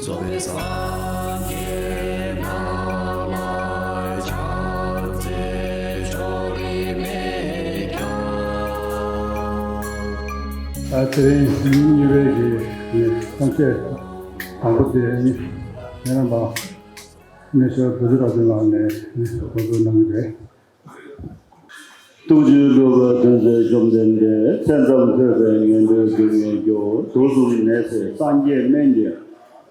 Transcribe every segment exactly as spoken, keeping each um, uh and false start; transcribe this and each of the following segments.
རྫོགས་པའི་སངས་རྒྱས་རྣམས་ལ་ཕྱག་འཚལ་ཕྱོགས་རིས་མེད་ཀྱང་། ད་དེ་རིང་ཉིན་གཉིས་པའི་གི་གཏམ་བཤད་དང་པོ་དེ་ཉེ་རམས་པ་སྨན་ཤོར་བོད་རིགས་རབ་བྱུང་ལགས་ནས་གོ་སྒྲིག་གནང་གི་རེད། ཐུགས་རྗེའི་གླུ་བ་དོན་མཛད་བཅོམ་ལྡན་འདས། མཚན་ཙམ་ཐོས་པས་ངན་འགྲོའི་སྡུག་བསྔལ་སྐྱོབ། དུག་གསུམ་ནད་སེལ་སངས་རྒྱས་སྨན་གྱི་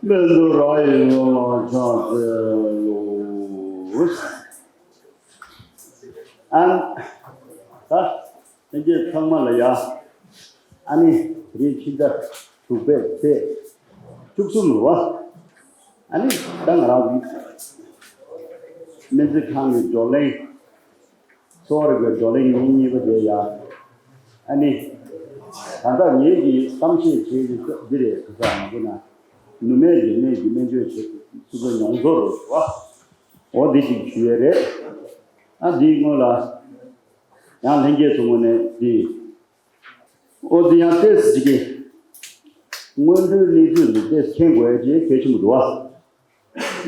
སྨན་དུ་རབ་ཡིད་བློ་ལ་ཕྱག་འཚལ་ལོ། ཨན། ད་ལྷན་རྒྱས་ཚང་མ་ལ་ཡ། ཨ་ནི་དེ་རིང་ཕྱི་ཟླ་དྲུག་པའི་ཚེས་བཅུ་གསུམ་རེད་བ། ཨ་ནི་ད་ང་རང་གི་སྨན་རྩིས་ཁང་གི་བགྲོ་གླེང་། གསོ་བ་རིག་པའི་བགྲོ་གླེང་ཉིན་གཉིས་པ་དེ་ཡ། ཨ་ནི། ད་ལྟ་ངེད་ཀྱིས་གཏམ་བཤད་བྱེད་ཀྱི་འདི་རེད། ག་ས་མ་གོ་ན། ནུ་མའི་འབྲས་ནད་ཀྱི་སྨན་བཅོས་བྱེད་སོ་སོའི་མྱོང་ཚོར་རེད་བ། འོ་འདི་ཅིག་ཞུ་ཡས་རེད། ཨ་འདིའི་སྔོན་ལ། ཡང་ལྷན་རྒྱས་ཚོ་ངོས་ནས་འདི། འོ་འདི་ཡང་ཏོག་ཙམ་ཅིག་གི། སྔོན་འགྲོའི་གནས་ཚུལ་འདི་ཏོག་ཙམ་མཁྱེན་དགོས་ཡ་ཅིག་གལ་ཆེན་པོ་འདུག་བ།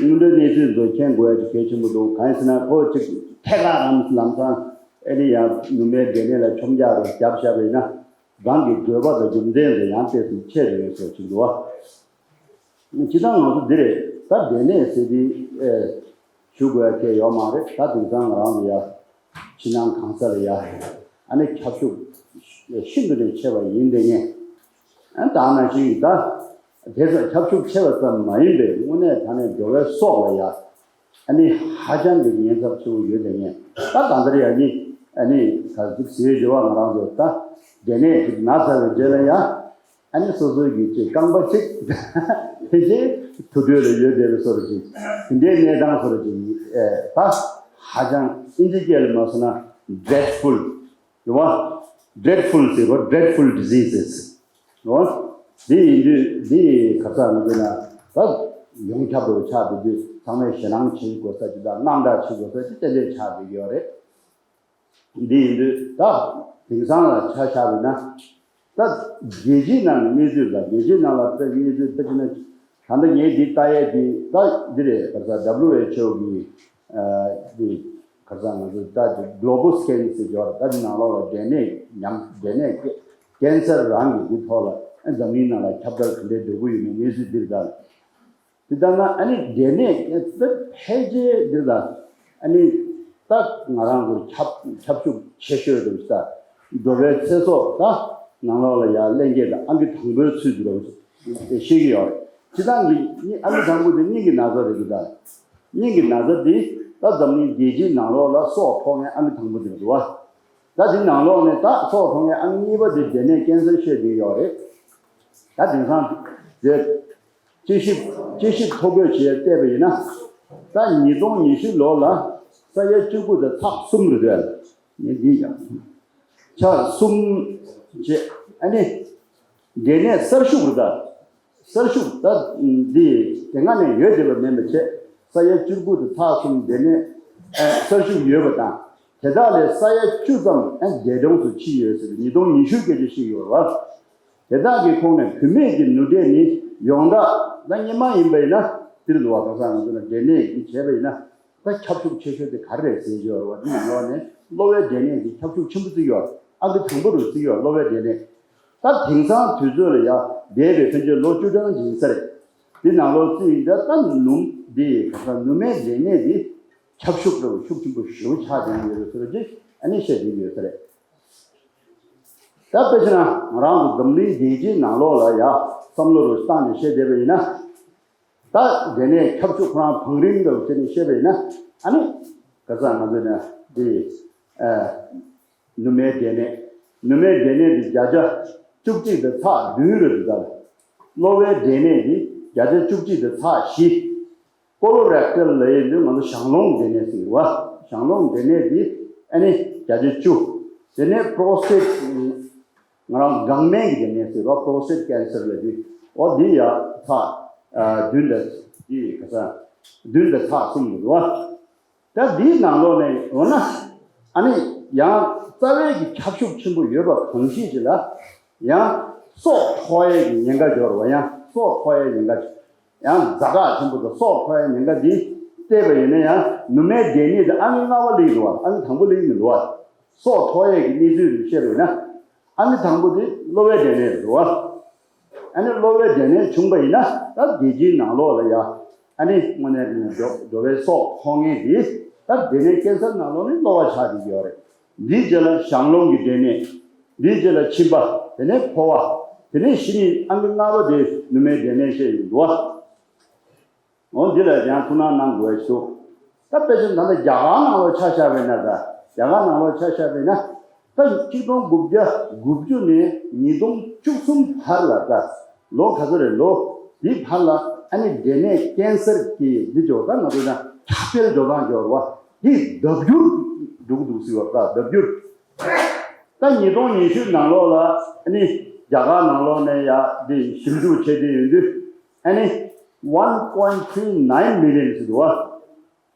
སྔོན་འགྲོའི་གནས་ཚུལ་འདི་མཁྱེན་དགོས་ཡ་ཅིག་གལ་ཆེན་པོ་འདུག་གང་ཡིན་ཟེར་ན་ཁོ་ཅིག་ཐད་ཀར་ལམ་ལམ་སང་ཨེ་ནི་ཡང་ནུ་མའི་འབྲས་ནད་ལ་མཆོང་རྒྱག་རུ་བརྒྱབ་བཞག་པ་ཡིན་ན། རང་གི་དགོས་པ་དང་རྒྱུ་མཚན་དེ་ཡང་ཏོག་ཙམ་ཆད་འགྲོ་ཡོད་ཟེར་ཅིག་འདུག་བ། སྤྱིར་བཏང་ང་ཚོ་འདི་རེད། ད་འབྲས་ནད་ཟེར་དེ་ཨེ་ཞུ་དགོས་ཡ་གལ་ཡོད་མ་རེད། ད་དེང་སང་ང་རང་ཚོ་ཡ་ཕྱི་ནང་གང་ས་ལ་ཡ་ཨ་ནི་ཁྱབ་ཤུགས་ཤིན་ཏུ་ནས་ཆེ་བ་ཡིན་དེ་ངས། ཨ་ད་ནང་བཞིན་ད་དེ་ཚོ་ཁྱབ་ཤུགས་ཆེ་བ་ཙམ་མ་ཡིན་པའི་དངོས་གནས་ད་ནས་འགྲོ་བའི་སྲོག་ལ་ཡ་ཨ་ནི་ཧ་ཅང་གི་ཉེན་ཚབས་ཆེ་བོ་ཡོད་དེ་ངས། ད་གང་ལྟར་ཡ་ནི་ཨ་ནི་ག་ཟིག་ཟེར་བཞི་བ་ང་རང་ཚོ་ད་འབྲས་ནད་ཅིག་ན་ཚར་བའི་རྗེས་ལ་ཡ། ཨ་ནི་སོ་སོའི་གི་ཅིག་རྐང་པ་གཅིག་ཕལ་ཆེར་དུར་ཁྲོད་ལ་ཡོད་བསྡད་པའི་བཟོ་འདྲ་ཅིག་དེ་འདྲའི་གནས་སྟངས་བཟོ་འདྲ་ཅིག་ཨེ་ད་ཧ་ཅང་ཨིན་ཇི་སྐད་ལ་མ་སོང་ན་ཌྲེཌ་ཕུལ་རེད་བ། ཌྲེཌ་ཕུལ་ཟེར་བ། ཌྲེཌ་ཕུལ་ཌི་ཟི་སི་རེད་བ། འདི་ཡིན་དུས་འདི་ག་ས་ང་ཚོ་ན་ད་ཡོངས་ཁྱབ་ཏུ་ཆགས་བསྡད་དུས་ཚང་མས་ཞེད་སྣང་བྱེད་དགོས་ས་ཅིག་དང་དངངས་སྐྲག་བྱེད་དགོས་ས་ཅིག་ཏན་ཏན་ཆགས་བསྡད་ཀྱི་ཡོད་རེད། འདི་ཡིན་དུས་ད་དེང་སང་ལ་ཆ་བཞག་པ་ཡིན་ན། ད་རྒྱལ་སྤྱིའི་ནང་གི་གནས་ཚུལ་དང་རྒྱལ་སྤྱིའི་ནང་ལ་དཔེ་གནས་ཚུལ་དཔེ་བྱས་ན། ད་ལྟ་ངས་འདི་ལྟ་ཡས་འདི་ད་འདི་རེད། ག་ས་ཌབ་ལིའུ་ཨེཆ་ཨོ་གི་ཨ་འདི་ག་ས་ང་ཚོ་ད་འདི་གློ་བོ་སི་ཀེན་ཟེར་གྱི་ཡོད་རེད། ད་འདི་ནང་ལོགས་ལ་འབྲས་ནད་ཉམས་འབྲས་ནད་ཀེ་ཀེན་སར་རང་གི་འདི་ཐོག་ལ་ཨ་འཛམ་གླིང་ནང་ལ་ཁྱབ་གདལ་ག་འདྲའི་འགྲོ་གི་ཡོད་མེད་གནས་ཚུལ་འདི་རེད་ད། དེ་ལྟར་ན་ཨ་ནི་འབྲས་ནད་ཕལ་ཆེར་འདིར་ལ་ཨ་ནི་ད་ང་རང་ཚོར་ཁྱབ་ཁྱབ་ཤུགས་ཆེ་ཤོས་རེད་ཟེར། འགྲོ་བའི་ཚེ་སྲོག་ད་ནང་ལོགས་ལ་ཡར་ལེན་མཁན་ད་ཨང་ཀི་དང་པོའི་ཚུལ་དུ་རེད་ཤེས་ཀྱི་ཡོད་རེད། སྤྱིར་བཏང་གི་ཨང་ཀི་དང་པོ་དེ་སྙིང་གི་ན་ཚ་རེད་འདུག་ད་སྙིང་གི་ན་ཚ་འདི་ད་འཛམ་གླིང་རྒྱལ་སྤྱིའི་ནང་ལོགས་ལ་སྲོག་ཕོག་མཁན་ཨང་ཀི་དང་པོ་དེ་རེད་འདུག་བ། ད་དེ་ནང་ལོགས་ནས་ད་སྲོག་ཕོག་མཁན་ཨང་ཀི་གཉིས་པ་དེ་འབྲས་ནད་ཀེན་སར་བཤད་ཀྱི་ཡོད་རེད། ད་དེང་སང་དེ། དཔྱད་ཞིབ་དཔྱད་ཞིབ་ཐོ་འགོད་བྱས་བལྟས་པ་ཡིན་ན། ད་ཉིས་སྟོང་ཉི་ཤུ་ལོ་ལ་ས་ཡ་བཅུ་དགུ་དང་ཚེག་གསུམ་རེད་འདུག་ངས་འདི་ཡང་ཚེག་གསུམ་བྱས་ཨ་ནི་འབྲས་ནད་གསར་ཤུགས་རེད་ད། གསར་ཤུགས་ད་འདི་དེ་སྔ་ནས་ཡོད་བསྡད་པ་མིན་པ་བྱས། ས་ཡ་བཅུ་དགུ་དང་ཚེག་གསུམ་འབྲས་ནད་གསར་ཤུགས་ཡོད་པ་དང་། དེ་དག་ལས་ས་ཡ་བཅུ་ཙམ་ཨ་འདས་གྲོངས་སུ་ཕྱིན་ཡོད་ཟེར། ཉིས་སྟོང་ཉི་ཤུ་སྐད་ཆ་བཤད་ཡོད་རེད་བ། དེ་དག་གི་ཁོངས་ནས་བུད་མེད་ཀྱི་ནུ་འབྲས་ནི་ཡོངས་གྲགས་ད་སྔོན་མ་ཡིན་པ་ཡིན་ན་འདིར་འདུག་བ། ག་ས་ང་ཚོ་ལ་འབྲས་ནད་ཀྱི་བྱས་པ་ཡིན་ན་ད་ཁྱབ་ཤུགས་ཆེ་ཤོས་དེ་ག་རེ་རེད་ཟེར་གྱི་ཡོད་རེད་བ། འདི་ནང་ལོགས་ནས་གློ་བའི་འབྲས་ནད་ཀྱི་ཁྱབ་ཤུགས་ཆེན་པོ་བརྩི་ཡོད། ཨ་འདི་དང་པོ་རུ་བརྩི་ཡོད་གློ་བའི་འབྲས་ནད། ད་དེང་སང་དུས་ཚོད་ལ་ཡ་འདས་པའི་ཕན་ཆད་ལོ་བཅུ་གྲངས་ཡིན་ས་རེད། འདི་ནང་ལོགས་བརྩི་ཡིན་ད་ད་ནུ་འདི་ག་ས་ནུ་མའི་འབྲས་ནད་འདི་ཁྱབ་ཤུགས་འདྲ་བོ་ཤུགས་ཆེན་པོ་ཞེ་པོ་ཆགས་བསྡད་ཡོད་རེད་ཟེར་གྱི་ཨ་ནི་བཤད་བསྡད་ཡོད་ས་རེད། ད་དཔེ་བྱས་ན་ང་རང་ཚོ་འཛམ་གླིང་རྒྱལ་སྤྱིའི་ནང་ལོགས་ལ་ཡ་བསམ་བློ་རུ་བཏང་ནས་བཤད་བསྡད་པ་ཡིན་ན། ད་དེ་ནས་ཁྱབ་ཤུགས་ཁོ་རང་བང་རིམ་འདྲ་བོ་བྱས་ནས་བཤད་པ་ཡིན་ན་ཨ་ནི་ག་ས་ང་ཚོ་ནས་འདི་ཨ་ནུ་མའི་འབྲས་ནད། ནུ་མའི་འབྲས་ནད་འདི་བརྒྱ་ཆ་བཅུ་གཅིག་དང་ཚེག་བདུན་རེད་འདུག་ད་གློ་བའི་འབྲས་ནད་འདི་བརྒྱ་ཆ་བཅུ་གཅིག་དང་ཚེག་བཞི། ཀོ་ལོ་རེག་ཊལ་ལབ་ཡས་འདི་ང་ཚོ་ཞང་སློང་འབྲས་ནད་ཟེར་བ། ཞང་སློང་འབྲས་ནད་འདི་ཨ་ནི་བརྒྱ་ཆ་བཅུ། དེ་ནས་པྲོ་སི་ཊེཊ་ང་རང་སྒང་སྨད་ཀྱི་འབྲས་ནད་ཟེར་བ། པྲོ་སི་ཊེཊ་ཀེན་སར་ལབ་དུས་འོ་འདི་ཡ་ཚེག་ཨ་བདུན་དང་འདི་ག་ས་བདུན་དང་ཚེག་གསུམ་རེད་བ། ད་འདིའི་ནང་ལོགས་ནས་འོ་ན་ཨ་ནི་ཡང་རྩ་བའི་གི་ཁྱབ་ཤུགས་ཆེན་པོ་ཡོད་པ་གང་ཞིག་ཅིག་ལ་ཡང་སྲོག་ཕོག་ཡས་ཀྱི་ཉེན་ཁ་འབྱོར་བ། ཡང་སྲོག་ཕོག་ཡས་ཉེན་ཁ། ཡང་ཛ་དྲག་ཆེན་པོ་དང་སྲོག་འཕྲོག་ཡ་ཉེན་ཁ་འདི་བལྟས་པ་ཡིན་ན་ཡང་ནུ་མའི་འབྲས་ནད་དེ་ཨང་ཀི་ལྔ་པ་སླེབས་འདུག་བ། ཨང་ཀི་དང་པོ་སླེབས་མི་འདུག་བ། སྲོག་འཕྲོག་ཡས་ཀྱི་གནས་ཚུལ་རེ་བཤད་པ་ཡིན་ན། ཨ་ནི་དང་པོ་དེ་གློ་བའི་འབྲས་ནད་རེད་བ། ཨ་ནི་གློ་བའི་འབྲས་ནད་བྱུང་པ་ཡིན་ན་ད་རྒྱལ་སྤྱིའི་ནང་ལོགས་ལ་ཡ། ཨ་ནི་དངོས་གནས་འགྲོ་འགྲོ་བའི་སྲོག་འཕྲོག་མཁན་དེ་ད་འབྲས་ནད་ཀན་སར་ནང་ལོགས་ནས་གློ་བ་ཆགས་བསྡད་ཀྱི་ཡོད་རེད། འདིའི་རྗེས་ལ་ཞང་སློང་གི་འབྲས་ནད། འདིའི་རྗེས་ལ་མཆིན་པ། དེ་ནས་ཕོ་བ། དེ་ནས་གཞི་ནས་ཨང་ཀི་ལྔ་པ་དེ་ནུ་མའི་འབྲས་ནད་བཤད་ཡོད་འདུག་བ། འོ་འདི་ལ་ཡང་ཐུགས་སྣང་གནང་དགོས་ཀྱི་འདུག་ད་དཔེ་ཆ་ད་ལྟ་རྒྱ་གར་ནང་ལ་ཆ་བཞག་པ་ཡིན་ན། ད་རྒྱ་གར་ནང་ལ་ཆ་བཞག་པ་ཡིན་ན། ད་གཅིག་སྟོང་དགུ་བརྒྱ་དགུ་བཅུ་ནས་ཉིས་སྟོང་བཅུ་གསུམ་བར་ལ། ད་ལོ་ག་ཚོད་རེད། ལོ་འདི་བར་ལ་ཨ་ནི་འབྲས་ནད་ཀན་སར་གྱི་འདི་ཇོ་ད་ང་ཚོ་ད་ཁྱབ་སྤེལ་འགྲོ་སྟངས་ཇོ་རེད་བ། འདི་ལྡབ་འགྱུར་འགྲོ་གི་འདུག་ཟེར་བ། ད་ལྡབ་འགྱུར། ད་ཉིས་སྟོང་ཉི་ཤུ་ནང་ལོགས་ལ་ཨ་ནི་རྒྱ་གར་ནང་ལོགས་ནས་ཡ་འདི་ཞིབ་འཇུག་བྱས་ཏེ་ཡོང་དུས། ཨ་ནི་one point three nine million ཟེར་འདུག་བ།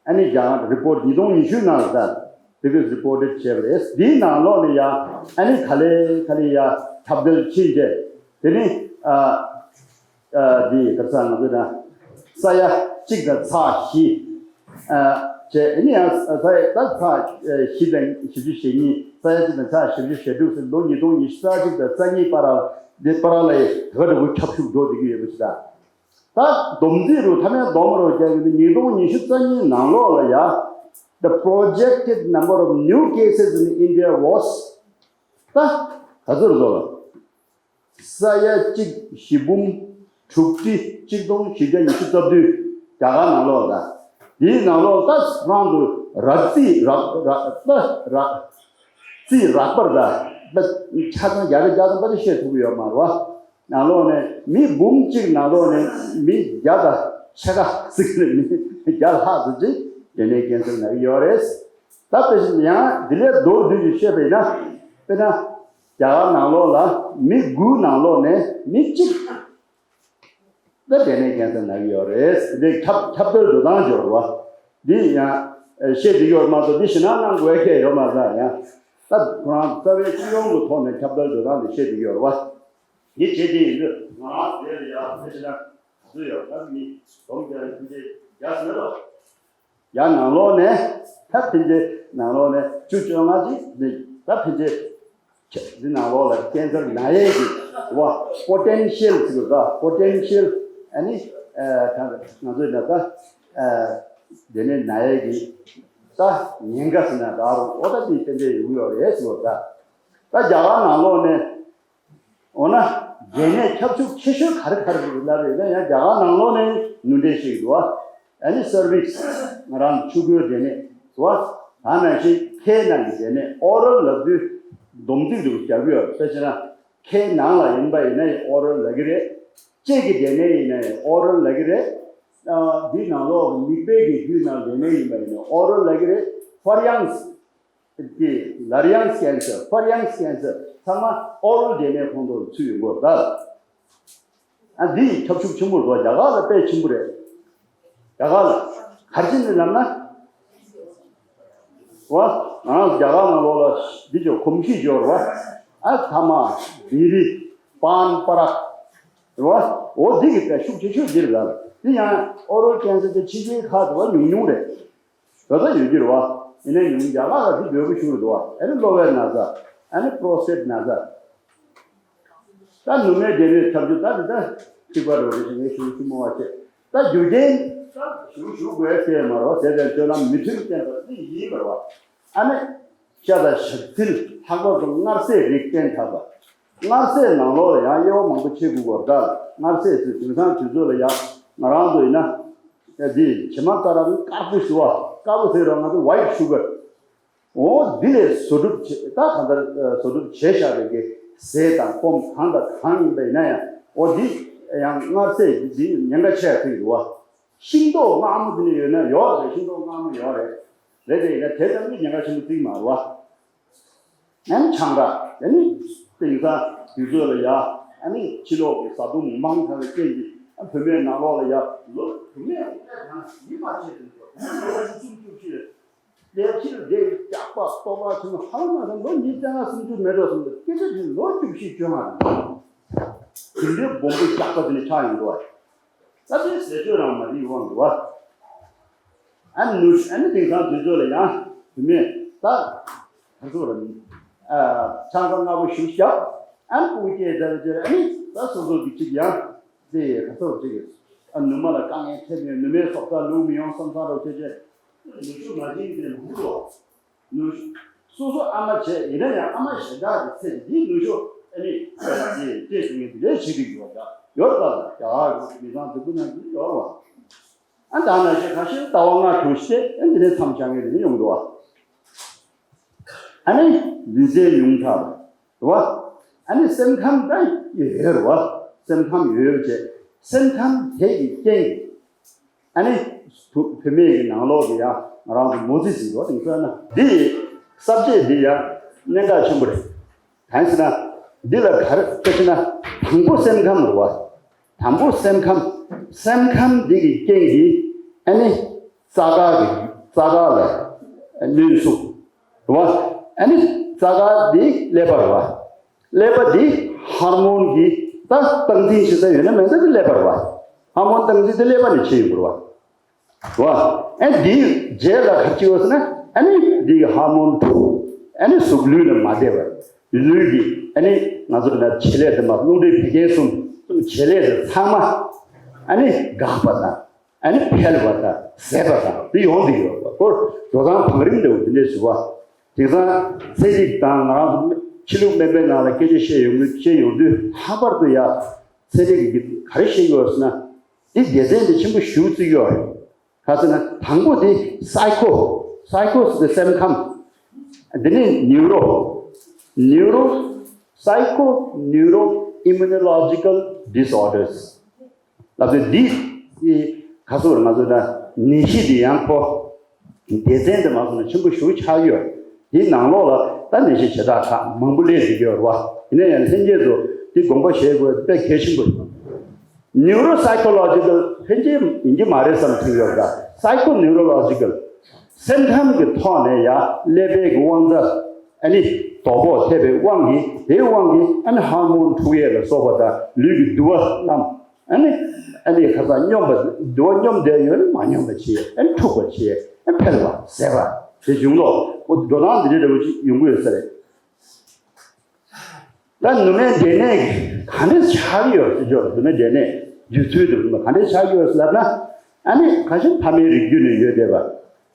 ཨ་ནི་རྒྱ་གར་རི་པོར་ཊི་ཉིས་སྟོང་ཉི་ཤུ་ནང་ལ་ད་དེ་གི་རི་པོར་ཊི་བྱས་པ་རེད། འདིའི་ནང་ལོགས་ནས་ཡ་ཨ་ནི་ག་ལེ་ག་ལེ་ཡ་ཁྱབ་གདལ་ཕྱིན་རྗེས། དེ་ནི་ཨ། ཨ། འདི་ག་ས་ང་ཚོ་ན་ས་ཡ་གཅིག་དང་ཚེག་བཞི། ཨ། བྱས་ཨ་ནི་ཡང་ས་ཡ་ད་ཚེག་བཞི་དང་བཞི་བཅུ་ཞེ་གཉིས། ས་ཡ་གཅིག་དང་ཚེག་བཞི་བཅུ་ཞེ་དྲུག་ཟེར། ལོ་ཉིས་སྟོང་ཉི་ཤུ་རྩ་གཅིག་དང་རྩ་གཉིས་བར་ལ་འདི་བར་ལ་ཡི་ད་ག་འདྲ་བོ་ཁྱབ་ཤུགས་འགྲོ་བསྡད་ཀྱི་ཡོད་པ་ཞིག་ད། ད་སྡོམ་རྩིས་རུ་ཐ་མའི་སྡོམ་རུ་རྒྱག་གི་འདུག་ཉིས་སྟོང་ཉི་ཤུ་རྩ་གཉིས་ནང་ལོགས་ལ་ཡ། The projected number of new cases in India was ད་ག་ཚོད་རེད་ཟེར་ལ། ས་ཡ་གཅིག་བཞི་འབུམ་དྲུག་ཁྲི་གཅིག་སྟོང་བཞི་བརྒྱ་ཉི་ཤུ་རྩ་བདུན། རྒྱ་གར་ནང་ལོགས་ད། འདིའི་ནང་ལོགས་ད་རང་དུ་རགས་རྩིས་རགས་རགས་ད་རགས་རྩིས་རགས་པར་ད་ད་ཆ་ཚང་བརྒྱ་ཆ་བརྒྱ་ཐམ་པ་དེ་བཤད་ཐུབ་ཀྱི་ཡོད་མ་རེད་བ། ནང་ལོགས་ནས་མི་འབུམ་གཅིག་ནང་ལོགས་ནས་མི་བརྒྱ་དང་ཕྱེད་ཀ་ཟིག་ནས་མི་བརྒྱ་ལྷག་ཙམ་ཅིག་འབྲས་ནད་ཀན་སར་ན་གི་ཡོད་རེད། ད་དཔེ་ཆ་ཡང་འདི་ལས་མདོར་བསྡུས་ཀྱིས་བཤད་པ་ཡིན་ན། དཔེར་ན། རྒྱ་གར་ནང་ལོགས་ལ་མི་དགུའི་ནང་ལོགས་ནས་མི་གཅིག་ད་འབྲས་ནད་ཀན་སར་ན་གི་ཡོད་རེད། འདི་ཁྱབ་ཁྱབ་གདལ་འགྲོ་སྟངས་ཡོད་རེད་བ། འདི་ཡང་བཤད་འདི་ཡོད་མ་གཏོགས་འདི་ཞེད་སྣང་གནང་དགོས་ཀྱི་ཡོད་མ་རེད། ཡང་ད་ཁོ་རང་རྩ་བའི་སྤྱི་ཡོངས་ཀྱི་ཐོག་ནས་ཁྱབ་གདལ་འགྲོ་སྟངས་འདི་བཤད་འདི་ཡོད་རེད་བ། འདི་བྱེད་ཀྱི་ཡིན་དུས་ང་རང་དེ་ལ་ཡང་དེ་ཞེད་སྣང་ག་ཚོད་ཡོད་ད་མི་སྡོམ་རྒྱག་ཡིན་དེ་རྒྱག་ཟིན་ལ། ཡང་ནང་ལོགས་ནས་ད་ཕན་ཆད་ནང་ལོགས་ནས་བཅུ་བཅོ་ལྔ་ཅིག་འདི་ད་ཕན་ཆད་འདི་ནང་ལོགས་ལ་ཀན་སར་ན་ཡས་ཀྱི་བ་པོ་ཊེན་ཤལ་ཟེར་གི་ད་པོ་ཊེན་ཤལ་ཨ་ནི་ད་ང་ཚོས་ན་ད་དེ་ནས་ན་ཡས་ཀྱི་ད་ཉེན་ཁ་ཟེར་ན་ད་རུང་འོ་ད་དེ་ཕན་ཆད་ཡོང་གི་ཡོད་རེད་ཟེར་བ། ད་ད་རྒྱ་གར་ནང་ལོགས་ནས། འོ་ན། འབྲས་ནད་ཁྱབ་ཤུགས་ཆེ་ཤོས་ག་རེ་ག་རེ་རེད་ལབ་ཡོད་ན་ཡང་རྒྱ་གར་ནང་ལོགས་ནས་ནུ་འབྲས་ཤིག་འདུག་བ། ཨ་ནི་སར་བིག་སི་ང་རང་ཆུ་ཁོལ་འབྲས་ནད་འདུག་བ། ད་ནང་བཞིན་ཁའི་ནང་གི་འབྲས་ནད་ཨོ་རལ་ལབ་དུས་སྡོམ་རྩིས་འདུག་རྒྱག་གི་ཡོད། དཔེ་བྱས་ན་ཁའི་ནང་ལ་ཡིན་པ་ཡིན་ན་ཡང་ཨོ་རལ་ལབ་ཀྱི་རེད། ལྕེ་གི་འབྲས་ནད་ཡིན་ན་ཡང་ཨོ་རལ་ལབ་ཀྱི་རེད། ཨ། འདི་ནང་ལོགས་མིག་དཔེ་གི་རྒྱུད་ནང་འབྲས་ནད་ཡིན་པ་ཡིན་ན་ཨོ་རལ་ལབ་ཀྱི་རེད། ཕར་ཡང་། དེ་ལར་ཡང་ཀན་སར་ཕར་ཡང་ཀན་སར་ཚང་མ་ཨོ་རལ་འབྲས་ནད་ཁོངས་གཏོགས་ཚུད་ཡོང་གི་ཡོད་རེད། ཨ། འདི་ཁྱབ་ཤུགས་ཆེན་པོ་རེད་པ། རྒྱ་གར་ལ་དཔེ་ཆེན་པོ་རེད། རྒྱ་གར་ལ་ག་རེ་བྱས་ནས་ལབ་ན། བ། ང་རང་རྒྱ་གར་ནང་ལོགས་ལ་འདི་ཅོ་གོམས་གཤིས་ཅོ་རེད་པ། ཨ། ཐ་མག་བི་རི། པཱན་པ་རག་རེད་པ། འོ་འདི་གི་དཔེ་ཤུགས་ཆེ་ཤོས་འདི་རེད་ལ། འདི་ཡང་ཨོ་རལ་ཀན་སར་དེ་ཕྱི་རྒྱལ་ཁག་ཏུ་བ་ཉུང་ཉུང་རེད། ད་ལྟ་ཡོད་ཀྱི་རེད་པ། ཡིན་ནའི་ཉུང་རྒྱ་གར་ལ་འདི་འབོད་སྐུལ་ཞུ་གི་འདུག་པ། ཨ་ནི་གློ་བའི་ན་ཚ། ཨ་ནི་པྲོ་སི་ཊེཊ་ན་ཚ། ད་ནུ་མའི་འབྲས་ནད་ཁྱབ་རྒྱུ་ད་འདི་ད་གཅིག་པ་རེད་པ། རེད་ཞེས་ངས་ཞུ་ཞུ་མོ་བ་བྱེད། ད་རྒྱུ་རྐྱེན་ད་ཞུ་ཞུ་དགོས་ཟེར་མ་རེད་པ། ཟས་དང་སྤྱོད་ལམ་མི་མཐུན་རྐྱེན་པ་འདི་ཡིན་པ་རེད་པ། ཨ་ནི། ཤ་དང་ཞག་ཚིལ། ལྷག་པར་དུ་མངར་ཟས་རིགས་བསྟེན་ཐུབ་པ། མངར་ཟས་ནང་ལོགས་ལ་ཡང་དབྱེ་བ་མང་པོ་ཕྱེ་དགོས་པར་ཐལ། མངར་ཟས་ཚོས་དེང་སང་དུས་ཚོད་ལ་ཡང་ང་རང་ཚོ་ཡིན་ན། ཨ། འདི་བྱེ་མ་ཀ་ར་ནི་དཀར་པོ་ཞུ་བ། དཀར་པོ་ཟེར་རོགས་ང་ཚོ་ཝའིཊ་ཤུ་གར། འོ་འདི་ལས་བཟོ་སྒྲུབ་བྱེད་ད་གང་ལྟར་བཟོ་སྒྲུབ་བྱས་བཞག་པའི་གི་ཟས་དང་སྐོམ་གང་དང་གང་ཡིན་པ་ཡིན་ན་ཡང་འོ་འདི་ཡང་མངར་ཟས་འདི་ཉེན་ཁ་ཆེ་བ་ཐུག་འདུག་བ། ཤིང་ཏོག་མངར་མོ་དེ་ནི་ཡོད་ན་ཡོད་རེད། ཤིང་ཏོག་མངར་མོ་ཡོད་རེད། རེད་དེ་ཡིན་ན་དེ་ཙམ་གྱིས་ཉེན་ཁ་ཆེན་པོ་བརྩི་གི་མ་རེད་པ། ཨ་ནི་ཆང་རག་ཨ་ནི་དེང་སང་དུས་ཚོད་ལ་ཡ་ཨ་ནི་ཕྱི་ལོགས་ཀྱི་བཟའ་བཏུང་མང་དྲགས་པའི་རྐྱེན་གྱིས་ཨ་བུད་མེད་ནང་ལོགས་ལ་ཡ་ལོ་བུད་མེད་ཡང་དེ་ཡིན་མ་བྱས་དུས་ཚོད་ལོ་ཉི་ཤུ་སུམ་ཅུ་ཕྱིར་ལས་ཕྱིར་དེ་སྐྱག་པ་ལྟོ་ཁ་ཆེན་པོ་ཧ་ལམ་ན་ལོ་ཉི་ཤུ་རྩ་ལྔ་སུམ་ཅུ་མེད་འགྲོ་སོང་དུས་སྐད་ཆ་དེ་ལོ་བཅུ་བཞི་བཅོ་ལྔ་རེད། དེ་འདྲའི་སྦོམ་པོའི་སྐྱག་པ་དེ་ནི་ཆགས་ཡོང་འགྲོ་བ་རེད། ད་དེ་ཟས་སྤྱོད་རང་མ་རིག་དབང་གི་བ། ཨ་ནུ་ཨ་ནི་དེང་སང་དུས་ཚོད་ལ་ཡང་བུད་མེད་ད་ག་ཚོད་ར་ནི་ཨ་ཆང་ས་ལྔ་པོ་ཞུ་བཞག་ཨ་ནི་སྤུ་གུ་སྐྱེས་ཚར་རྗེས་ཨ་ནི་ད་སོ་སོ་གི་ཅིག་ཡང་དེ་ག་ཚོད་ཅིག་ཨ་ནུ་མ་ལ་དཀའ་ངལ་འཕྲད་ནས་ནུ་མའི་སོག་རྩ་ལུག་མི་ཡོང་བསམ་བསམ་རོགས་བྱས་རྗེས་ནུ་ཞོ་མ་བྱིན་དེ་མང་པོ་འདུག་ནུ་སོ་སོ་ཨ་མ་བྱས་ཡིན་ན་ཡང་ཨ་མ་གཞན་དག་གི་ཚེ་འདིའི་ནུ་ཞོ་ཨ་ནི་ཁོ་ལ་དེ་སྤྲད་བྱུང་ཡིན་དེ་ལས་བྱེད་ཀྱི་ཡོད་ཀྱང་ཡོད་པ་ལ་རྒྱ་གར་མི་ཚང་དུ་ཀུན་ན་འདི་ཡོད་བ། ཨ་ད་ན་ཞེ་ཁ་ཤས་ལྟ་བ་ལྔ་གྲུ་བཤད་ཨ་འདི་ནས་མཚམས་བཞག་ངེས་དེ་ནས་ཡོང་འདུག་བ། ཨ་ནི་ལུས་རྩལ་ཉུང་དྲགས་རེད་བ། ཨ་ནི་སེམས་ཁམས་ད་ཡོད་རེད་བ། སེམས་ཁམས་ཡོད་བྱས་སེམས་ཁམས་དེ་ཡི་རྐྱེན་གྱིས། ཨ་ནི་བུ་བུད་མེད་ཀྱི་ནང་ལོགས་ཀྱི་ཡང་ང་རང་ཚོ་མོ་ཙི་ཟིན་འགྲོ་དེང་སང་ན་འདི་ཡི་ས་བཅད་འདི་ཡང་གནད་འགག་ཆེན་པོ་རེད། གང་ཟེར་ན་འདི་ལ་ག་རེ་ལྟ་ཕྱིན་ན་དང་པོ་སེམས་ཁམས་རེད་བ། དང་པོ་སེམས་ཁམས། སེམས་ཁམས་འདི་གི་རྐྱེན་གྱིས་ཨ་ནི་རྩ་ཁ་གི་རྩ་ཁ་ལ་གནོན་ཤུགས་རེད་བ། ཨ་ནི་རྩ་ཁ་འདི་ཀླད་པ་རེད་བ། ཀླད་པ་འདི་ཧར་མོན་གྱི་ད་སྟངས་འཛིན་བྱེད་ས་ཡོད་ན་མེད་ན་འདི་ཀླད་པ་རེད་བ། ཧར་མོན་སྟངས་འཛིན་འདི་ཀླད་པ་ནས་བྱེད་ཡོང་གི་རེད་བ། རེད་བ། ཨ་འདིའི་རྗེས་ལ་ག་ཅི་ཡོད་ཟེར་ན་ཨ་ནི་འདིའི་ཧར་མོན་དྲུག་ཨ་ནི་གཟུགས་ལུས་ལ་མ་བདེ་བ། ལུས་ཀྱི་ཨ་ནི་ང་ཚོ་ལ་བྱེད་ལས་དེ་མ་རླུང་མཁྲིས་བད་ཀན་གསུམ་བྱེད་ལས་དེ་ཚང་མ་ཨ་ནི་འགག་པ་དང་། ཨ་ནི་འཕེལ་བ་དང་ཟད་པ་དང་དེ་ཡོང་གི་ཡོད་པ་སྐོར་འགྲོ་སྟངས་བང་རིམ་འདྲ་བོ་དེ་འདྲས་ཞུ་བ། དེང་སང་ཚན་རིག་དང་ང་རང་ཚོ་ཕྱི་ལུགས་སྨན་པའི་ནང་ལ་སྐད་ཆ་བཤད་ཡོང་གི་བཤད་ཡོང་དུས་ལྷག་པར་དུ་ཡ་ཚན་རིག་གི་ག་རེ་བཤད་ཡོད་ཟེར་ན་དེ་སྡེ་ཚན་དེ་ཆེན་པོ་ཞེ་པོ་བརྩི་ཡོད་རེད། ག་ཟེར་ན་དང་པོ་དེ་སའི་ཁོ། སའི་ཁོ་ཟེར་དེ་སེམས་ཁམས། དེ་ནས་ནིའུ་རོ། ནིའུ་རོ། Psycho neuroimmunological disorders། ལབ་དུས་འདི་ཨི་ག་ཚོད་ང་ཚོ་ད་ནད་གཞི་འདི་ཡང་ཁོ་སྡེ་ཚན་དུ་མ་སོང་ན་ཆེན་པོ་ཞེ་པོ་ཆགས་ཡོད། འདིའི་ནང་ལོགས་ལ་ད་ནད་གཞི་བྱེ་བྲག་ཁག་མང་པོ་སླེབས་ཡོད་རེད་བ། ཡིན་ན་ཡང་ལྷན་རྒྱས་ཚོ་འདི་དགོངས་པ་བཞེས་དགོས་དཔེ་གལ་ཆེན་པོ་རེད། Neuropsychological ལྷན་རྒྱས་ཡིན་གྱི་མ་རེད་བསམ་ཐུག་ཡོད་ད། Psychoneurological སེམས་ཁམས་ཀྱི་ཐོག་ནས་ཡང་ཀླད་པའི་གི་དབང་རྩ་ཨ་ནི་དོ་ཕོག་ཐེབས་པའི་དབང་གིས་དེའི་དབང་གིས་ཨ་ནི་ཧོར་མོན་འཁྲུག་ཡས་ལ་སོགས་པ་དང་ལུས་ཀྱི་དུ་བ་རྣམས། ཨ་ནི་ཨ་ནི་ཁ་སང་སྙོམས་པ་འདུ་བ་སྙོམས་བསྡད་ཡོད་ན་མ་སྙོམས་པ་བྱེད། ཨ་ནི་འཁྲུག་པ་བྱེད། ཨ་ནི་འཕེལ་བ་ཟད་པ་དེ་བྱུང་ལོ། འོ་འགྲོ་སྟངས་འདི་འདྲ་འདྲ་བོ་ཅིག་ཡོང་གི་ཡོད་ས་རེད། ད་ནུ་མའི་འབྲས་ནད་ག་འདྲས་ཆགས་ཀྱི་ཡོད་ཟེར་ཆོག་ནུ་མའི་འབྲས་ནད་རྒྱུ་ཚུལ་དེ་ག་འདྲས་ཆགས་ཀྱི་ཡོད་ཟེར་ལབ་ན། ཨ་ནི་ཁ་ཤས་ཕ་མའི་རིགས་རྒྱུད་ནས་ཡོད་བསྡད་པ།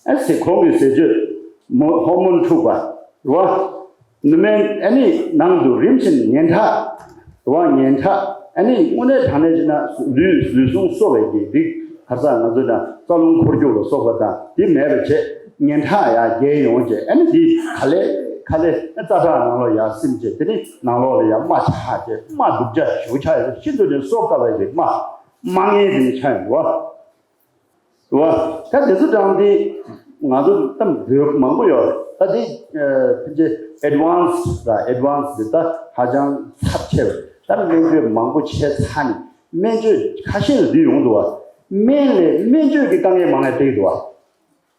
ཨ་ཟེར་ཁོང་གི་ཟས་སྤྱོད་མོ་ཧོར་མོན་འཁྲུགས་པ་རེད་བ། ནུ་མའི་ཨ་ནི་ནང་དུ་རིམ་བཞིན་ངན་ཁྲག་རེད་བ། ངན་ཁྲག་ཨ་ནི་དངོས་གནས་དྲང་གནས་བྱས་ན་ལུས་ལུས་ཟུངས་གསོ་བའི་གི་རིགས་ག་ས་ང་ཚོ་ན་རྩ་རླུང་འཁོར་རྒྱུག་ལ་སོགས་པ་དང་དེ་མེད་པ་བྱས་ངན་ཁྲག་ཡར་རྒྱས་ཡོང་བྱས་ཨ་ནི་དེ་ག་ལེ་ག་ལེ་རྩ་ཁྲག་ནང་ལོགས་ཡར་སིམ་བྱས་དེ་ནི་ནང་ལོགས་ལ་ཡར་རྨ་ཆགས་བྱས་རྨ་སྡུག་ཅག་ཞེ་པོ་ཆགས་ཡོད། ཤིན་ཏུ་ནས་གསོ་དཀའ་བའི་གི་རྨ་རྨ་ངན་དེ་ནི་ཆགས་ཡོང་བ། རེད་བ། ད་དེ་ཚོ་དྲངས་ཏེ་ང་ཚོ་གཏམ་འདོད་མང་པོ་ཡོད་རེད། ད་དེ་ཕལ་ཆེར་advanced་ད་advanced་དེ་ད་ཧ་ཅང་ཚབས་ཆེ་བ་ད་སྨན་བཅོས་མང་པོ་བྱས་ཚར་ནས་སྨན་བཅོས་ཁ་ཤས་ལ་འདི་ཡོང་འདུག་བ། སྨན་ལས་སྨན་བཅོས་ཀྱི་དཀའ་ངལ་མང་ང་སྤྲད་འདུག་བ།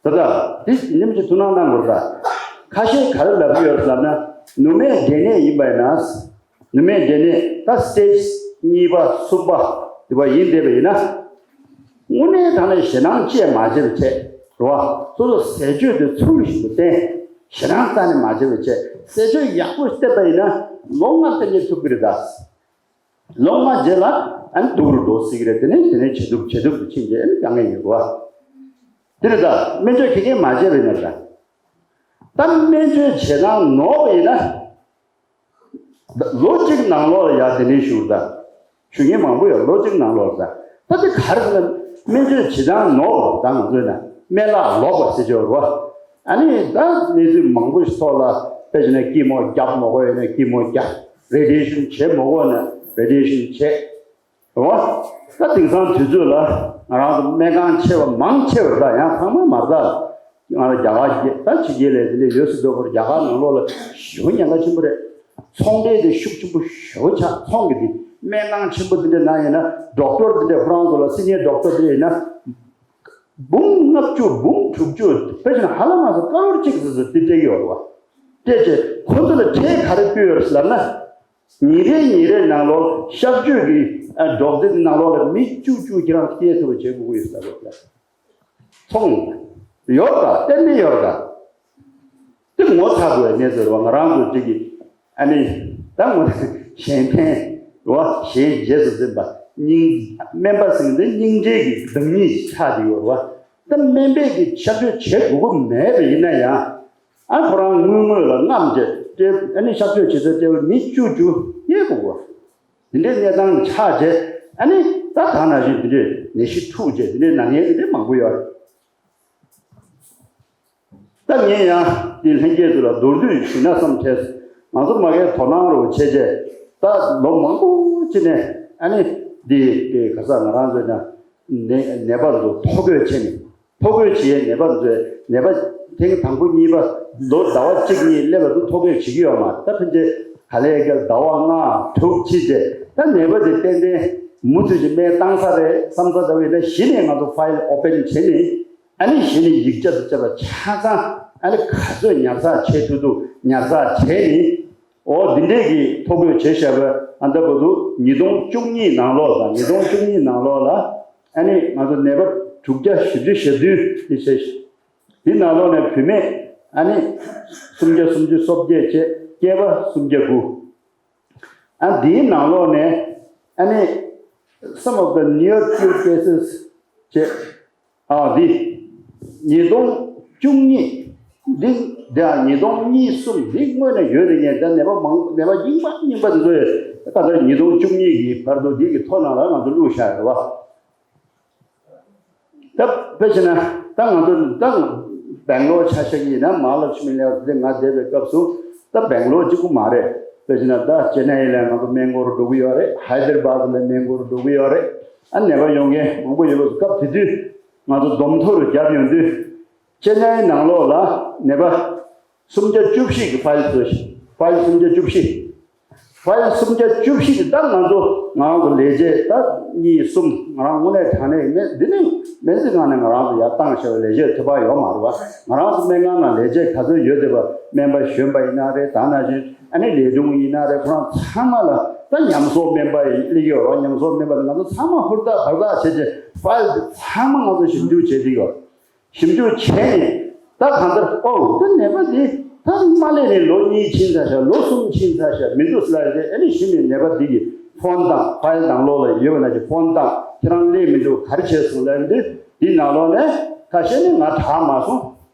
ད་ལྟ་འདི་ཉིན་གཅིག་ཐུགས་སྣང་གནང་དགོས་རེད་ད། ཁ་ཤས་ག་རེ་ལབ་ཀྱི་ཡོད་རེད་ལབ་ན་ནུ་མའི་འབྲས་ནད་ཡིན་པ་ཡིན་ན། ནུ་མའི་འབྲས་ནད་ད་stage་གཉིས་པ་གསུམ་པ་དེ་བ་ཡིན་བསྡད་པ་ཡིན་ན། དངོས་གནས་དྲང་གནས་ཞེད་སྣང་སྐྱེ་མ་བྱས་པ་བྱས་རེད་བ། སོ་སོ་ཟས་སྤྱོད་དེ་ཚུལ་བཞིན་དུ་བསྟེན། ཞེད་སྣང་རྩ་ནས་མ་བྱས་པ་བྱས་ཟས་སྤྱོད་ཡག་པོ་བསྟེན་པ་ཡིན་ན་ལོ་ལྔ་བསྟེན་གྱི་ཐུབ་ཀྱི་རེད་ད། ལོ་ལྔ་རྗེས་ལ་ཨ་ནི་སྡུག་རུ་འགྲོ་སྲིད་ཀྱི་རེད། དེ་ནས་དེ་ནས་ཇེ་སྡུག་ཇེ་སྡུག་ཏུ་ཕྱིན་རྗེས་ཨ་ནི་དཀའ་ངལ་ཡོད་རེད་བ། དེ་རེད་ད་སྨན་བཅོས་ག་གེ་མ་བྱས་པ་ཡིན་ན་རེད། ད་སྨན་བཅོས་བྱེད་སྟངས་ནོར་བ་ཡིན་ན། ལོ་གཅིག་ནང་ལོགས་ལ་ཡར་དེ་ནས་ཞུ་ད། ཞུ་མཁན་མང་པོ་ཡོད་ལོ་གཅིག་ནང་ལོགས་ལ། ད་དེ་ག་རེ་ཟེར་ན་སྨན་བཅོས་བྱེད་སྟངས་ནོར་བ་ད་ང་ཚོས་ན་སྨན་བརླག་ལོག་པ་ཟེར་ཆོག་རེད་བ། ཨ་ནི་ད་གནས་ཚུལ་མང་པོ་ཞིག་ཐོག་ལ་དཔེ་བྱས་ན་སྐྱི་མོ་རྒྱག་མ་དགོས་ཡོད་ན་སྐྱི་མོ་རྒྱག radiation་བྱེད་མ་དགོས་ན་radiation་བྱེད། རེད་བ། ད་དེང་སང་དུས་ཚོད་ལ་ང་རང་ཚོ་སྨན་ཁང་ཆེ་བ་མང་ཆེ་བ་རེད་ད་ཡང་ཚང་མ་མ་རེད་ད། ང་ལ་རྒྱ་གར་རྒྱལ་ད་ཕྱི་རྒྱལ་ལ་དེ་འདྲ་ཡོད་སྲིད་འདུག་གོ་རྒྱ་གར་ནང་ལོགས་ལ་ཞེ་པོ་ཉེན་ཁ་ཆེན་པོ་རེད། ཚོང་འབྲེལ་དེ་ཤུགས་ཆེན་པོ་ཞེ་པོ་ཆགས། ཚོང་གི་དེ་སྨན་ཁང་ཆེན་པོ་དེ་འདྲ་ནང་ཡིན་ན་doctor་དེ་འདྲ་ཁོ་རང་ཚོ་ལ་senior doctor་དེ་འདྲ་ཡིན་ན་འབུམ་ལྔ་བཅུ་འབུམ་དྲུག་ཅུ་དཔེ་བྱས་ན་ཧ་ལམ་ང་ཚོ་ཀ་རོར་གཅིག་ཙམ་ཙམ་དེ་སྤྲད་ཀྱི་ཡོད་རེད་བ། སྤྲད་བྱས་ཁོ་ཚོ་ལ་ཁྲལ་ག་རེ་བཏོན་ཡོད་རེད་ཟེར་ལབ་ན། ཉིན་རེ་ཉིན་རེ་ནང་ལོགས་གཤག་བཅོས་ཀྱི་ཨ་སྒྲོག་ཙེ་ནང་ལོགས་ལ་མི་བཅུ་བཅུ་ཁྱེད་རང་སྐྱེལ་ཐུབ་པ་བྱེད་དགོས་ཀྱི་ཡོད་ཟེར་བ། ཚོང་ཡོད་ག་གཏན་ནས་ཡོད་ག་དེ་ངོ་ཚ་དགོས་གནས་ཚུལ་རེད་བ། ང་རང་ཚོ་གཅིག་གིས་ཨ་ནི་ད་ངོ་གཞན་ཕན་རེད་བ། གཞན་རྗེས་སུ་འཛིན་པ་སྙིང་། སྨན་པ་ཟེར་མཁན་དེ་སྙིང་རྗེ་གི་བདག་ཉིད་ཆགས་བསྡད་ཡོད་རེད་བ། ད་སྨན་པས་ཀྱི་གཤག་བཅོས་བྱེད་དགོས་ཀྱི་མེད་པ་ཡིན་ན་ཡང་། ཨ་ཁོ་རང་དངུལ་དངོས་ལ་རྔམ་བྱས་སྤྲད། ཨ་ནི་གཤག་བཅོས་བྱེད་ས་སྤྲད་པ་མི་བཅུ་བཅུ་སྐྱེལ་དགོས་གོ། དེ་འདྲའི་གནས་སྟངས་ཆགས་རྗེས་ཨ་ནི་ད་ད་ནང་བཞིན་དེ་འདྲའི་ནད་གཞི་འཁྲུགས་རྗེས་དེ་འདྲའི་ན་མཁན་དེ་འདྲའི་མང་པོ་ཡོད་རེད། ད་ངས་ཡང་དེ་ལྷན་རྒྱས་ཚོ་ལ་མདོར་བསྡུས་ཞུས་ན་བསམ་བྱས། ང་ཚོ་མ་གིའི་དོ་སྣང་རུ་བྱས་རྗེས་ད་ལོ་མང་པོ་ཅིག་ནས་ཨ་ནི་འདི་དེ་ག་ས་ང་རང་ཚོའི་ན་ནད་ནད་པ་ཚོ་ཐོ་འགོད་བྱས་ནས། ཐོ་འགོད་བྱེད་ཡས་ནད་པ་ཚོས་ནད་པ་ཐེངས་དང་པོ་གཉིས་པ་ལོ་ཟླ་བ་གཅིག་གཉིས་སླེབས་པ་དུ་ཐོ་འགོད་བྱེད་ཀྱི་ཡོད་མ་རེད། ད་ཕན་ཆད་ག་ལེ་ག་ཟླ་བ་ལྔ་དྲུག་ཕྱིན་རྗེས་ད་ནད་པ་དེ་ཏན་ཏན་མུ་མཐུད་ཀྱི་སྨན་བཏང་ས་རེད་བསམ་ས་ལྟ་བུ་ཡིན་ན་གཞི་ནས་ང་ཚོ་ཕ་ཡིལ་ཨོ་པན་བྱས་ནས་ཨ་ནི་གཞི་ནས་ཡིག་ཆ་དང་བཅས་པ་ཆ་ཚང་ཨ་ནི་ག་ཚོད་ཉར་ཚགས་བྱེད་ཐུབ་ཐུབ་ཉར་ཚགས་བྱས་ནས། འོ་འདི་འདྲས་ཀྱི་ཐོ་འགོད་བྱས་བཞག་པ་ཨ་འདྲ་པོ་འདུག་ཉིས་སྟོང་བཅུ་གཉིས་ནང་ལོགས་དང་ཉིས་སྟོང་བཅུ་གཉིས་ནང་ལོགས་ལ་ཨ་ནི་ང་ཚོ་ནད་པ་དྲུག་བརྒྱ་བཞི་བཅུ་ཞེ་བདུན་དེ་བྱས་ཤིང་། འདི་ནང་ལོགས་ནས་བུད་མེད་ཨ་ནི་སུམ་བརྒྱ་སུམ་ཅུ་སོ་བརྒྱད་བཅས་སྐྱེས་པ་སུམ་བརྒྱ་དགུ། ཨ་འདིའི་ནང་ལོགས་ནས་ཨ་ནི་some of the near cure cases བཅས། ཨ་འདི་ཉིས་སྟོང་བཅུ་གཉིས། འདི་འདི་ཨ་ཉིས་སྟོང་གཉིས་གསུམ་འདི་སྔོན་ནས་ཡོད་རེད། ངས་ད་ནད་པ་མང་ནད་པ་རྙིང་པ་རྙིང་པ་འདི་ཚོ་ཡོད་ད་ལྟ་ཉིས་སྟོང་བཅུ་གཉིས་ཀྱི་བར་དུ་འདི་གི་ཐོ་ནང་ལ་ང་ཚོ་བླུགས་བཞག་རེད་བ། ད་དཔེ་བྱས་ན་ད་ང་ཚོ་ད་སྦེང་ལོར་ཆ་བཞག་གི་ཡིན་ན་མ་ཧཱ་ལ་ཤི་མི་ལེ་ཝར་དེ་ང་བསྡད་པའི་སྐབས་སུ་ད་སྦེང་ལོར་གཅིག་པུ་མ་རེད། དཔེ་བྱས་ན་ད་ཅེ་ནའི་ལ་ང་ཚོ་སྨན་སྐོར་འགྲོ་གི་ཡོད་རེད། ཧའི་དར་བཱད་ལ་སྨན་སྐོར་འགྲོ་གི་ཡོད་རེད། ཨ་ནད་པ་ཡོང་མཁན་མང་པོ་ཡོད་པའི་སྐབས་དེ་དུས་ང་ཚོ་སྡོམ་ཐོ་རུ་བརྒྱབ་ཡོང་དུས་ཅེ་ནའི་ནང་ལོགས་ལ་ནད་པ་སུམ་བརྒྱ་བཅུ་བཞི་གི་ཕ་ཡིལ་བཟོས་ཤིང་ཕ་ཡིལ་སུམ་བརྒྱ་བཅུ་བཞི། ཕ་ཡིལ་སུམ་བརྒྱ་བཅུ་བཞི་དེ་ད་ང་ཚོ་ང་རང་གི་ལས་བྱེད་ད་གཉིས་གསུམ་ང་རང་དངོས་གནས་དྲང་གནས་མེད་འདི་ནི་སྨན་རྩིས་ཁང་ནས་ང་རང་ཚོ་ཡར་བཏང་བཞག་པའི་ལས་བྱེད་ཐོབ་པ་ཡོད་མ་རེད་བ། ང་རང་ཚོ་སྨན་ཁང་ནང་ལས་བྱེད་ག་ཚོད་ཡོད་བསྡད་པ་སྨན་པ་གཞོན་པ་ཡིན་ན་རེད། ད་ནང་བཞིན་ཨ་ནི་ལས་དྲུང་ཡིན་ན་རེད། ཁོ་རང་ཚང་མ་ལ་ད་ཉམས་གསོ་སྨན་པ་ཡིན་སླེབས་ཡོད་རེད་བ། ཉམས་གསོ་སྨན་པ་དེ་ང་ཚོ་ཚང་མ་ཧུར་ཐག་འབད་ཐག་བྱས་རྗེས་ཕ་ཡིལ་དེ་ཚང་མ་ང་ཚོ་ཞིབ་འཇུག་བྱས་བསྡད་ཡོད། ཞིབ་འཇུག་བྱས་ནས་ད་གང་ལྟར་ཨོ་ད་ནད་པ་འདི་ད་མ་སླེབས་ནས་ལོ་གཉིས་ཕྱིན་ཚར་ཤག་ལོ་གསུམ་ཕྱིན་ཚར་ཤག་མི་འདུག་ཟེར་ལབ་ཡོང་དུས་ཨ་ནི་གཞི་ནས་ནད་པ་འདི་གི་ཕོན་བཏང་ཕ་ཡིལ་ནང་ལོགས་ལ་ཡོད་པ་ནང་བཞིན་ཕོན་བཏང་ཁྱེད་རང་སླེབས་མི་འདུག་ག་རེ་བྱས་སོང་ལབ་ཡོང་དུས་འདི་ནང་ལོགས་ནས་ཁ་ཤས་ནི་ང་དྲག་མ་སོང་།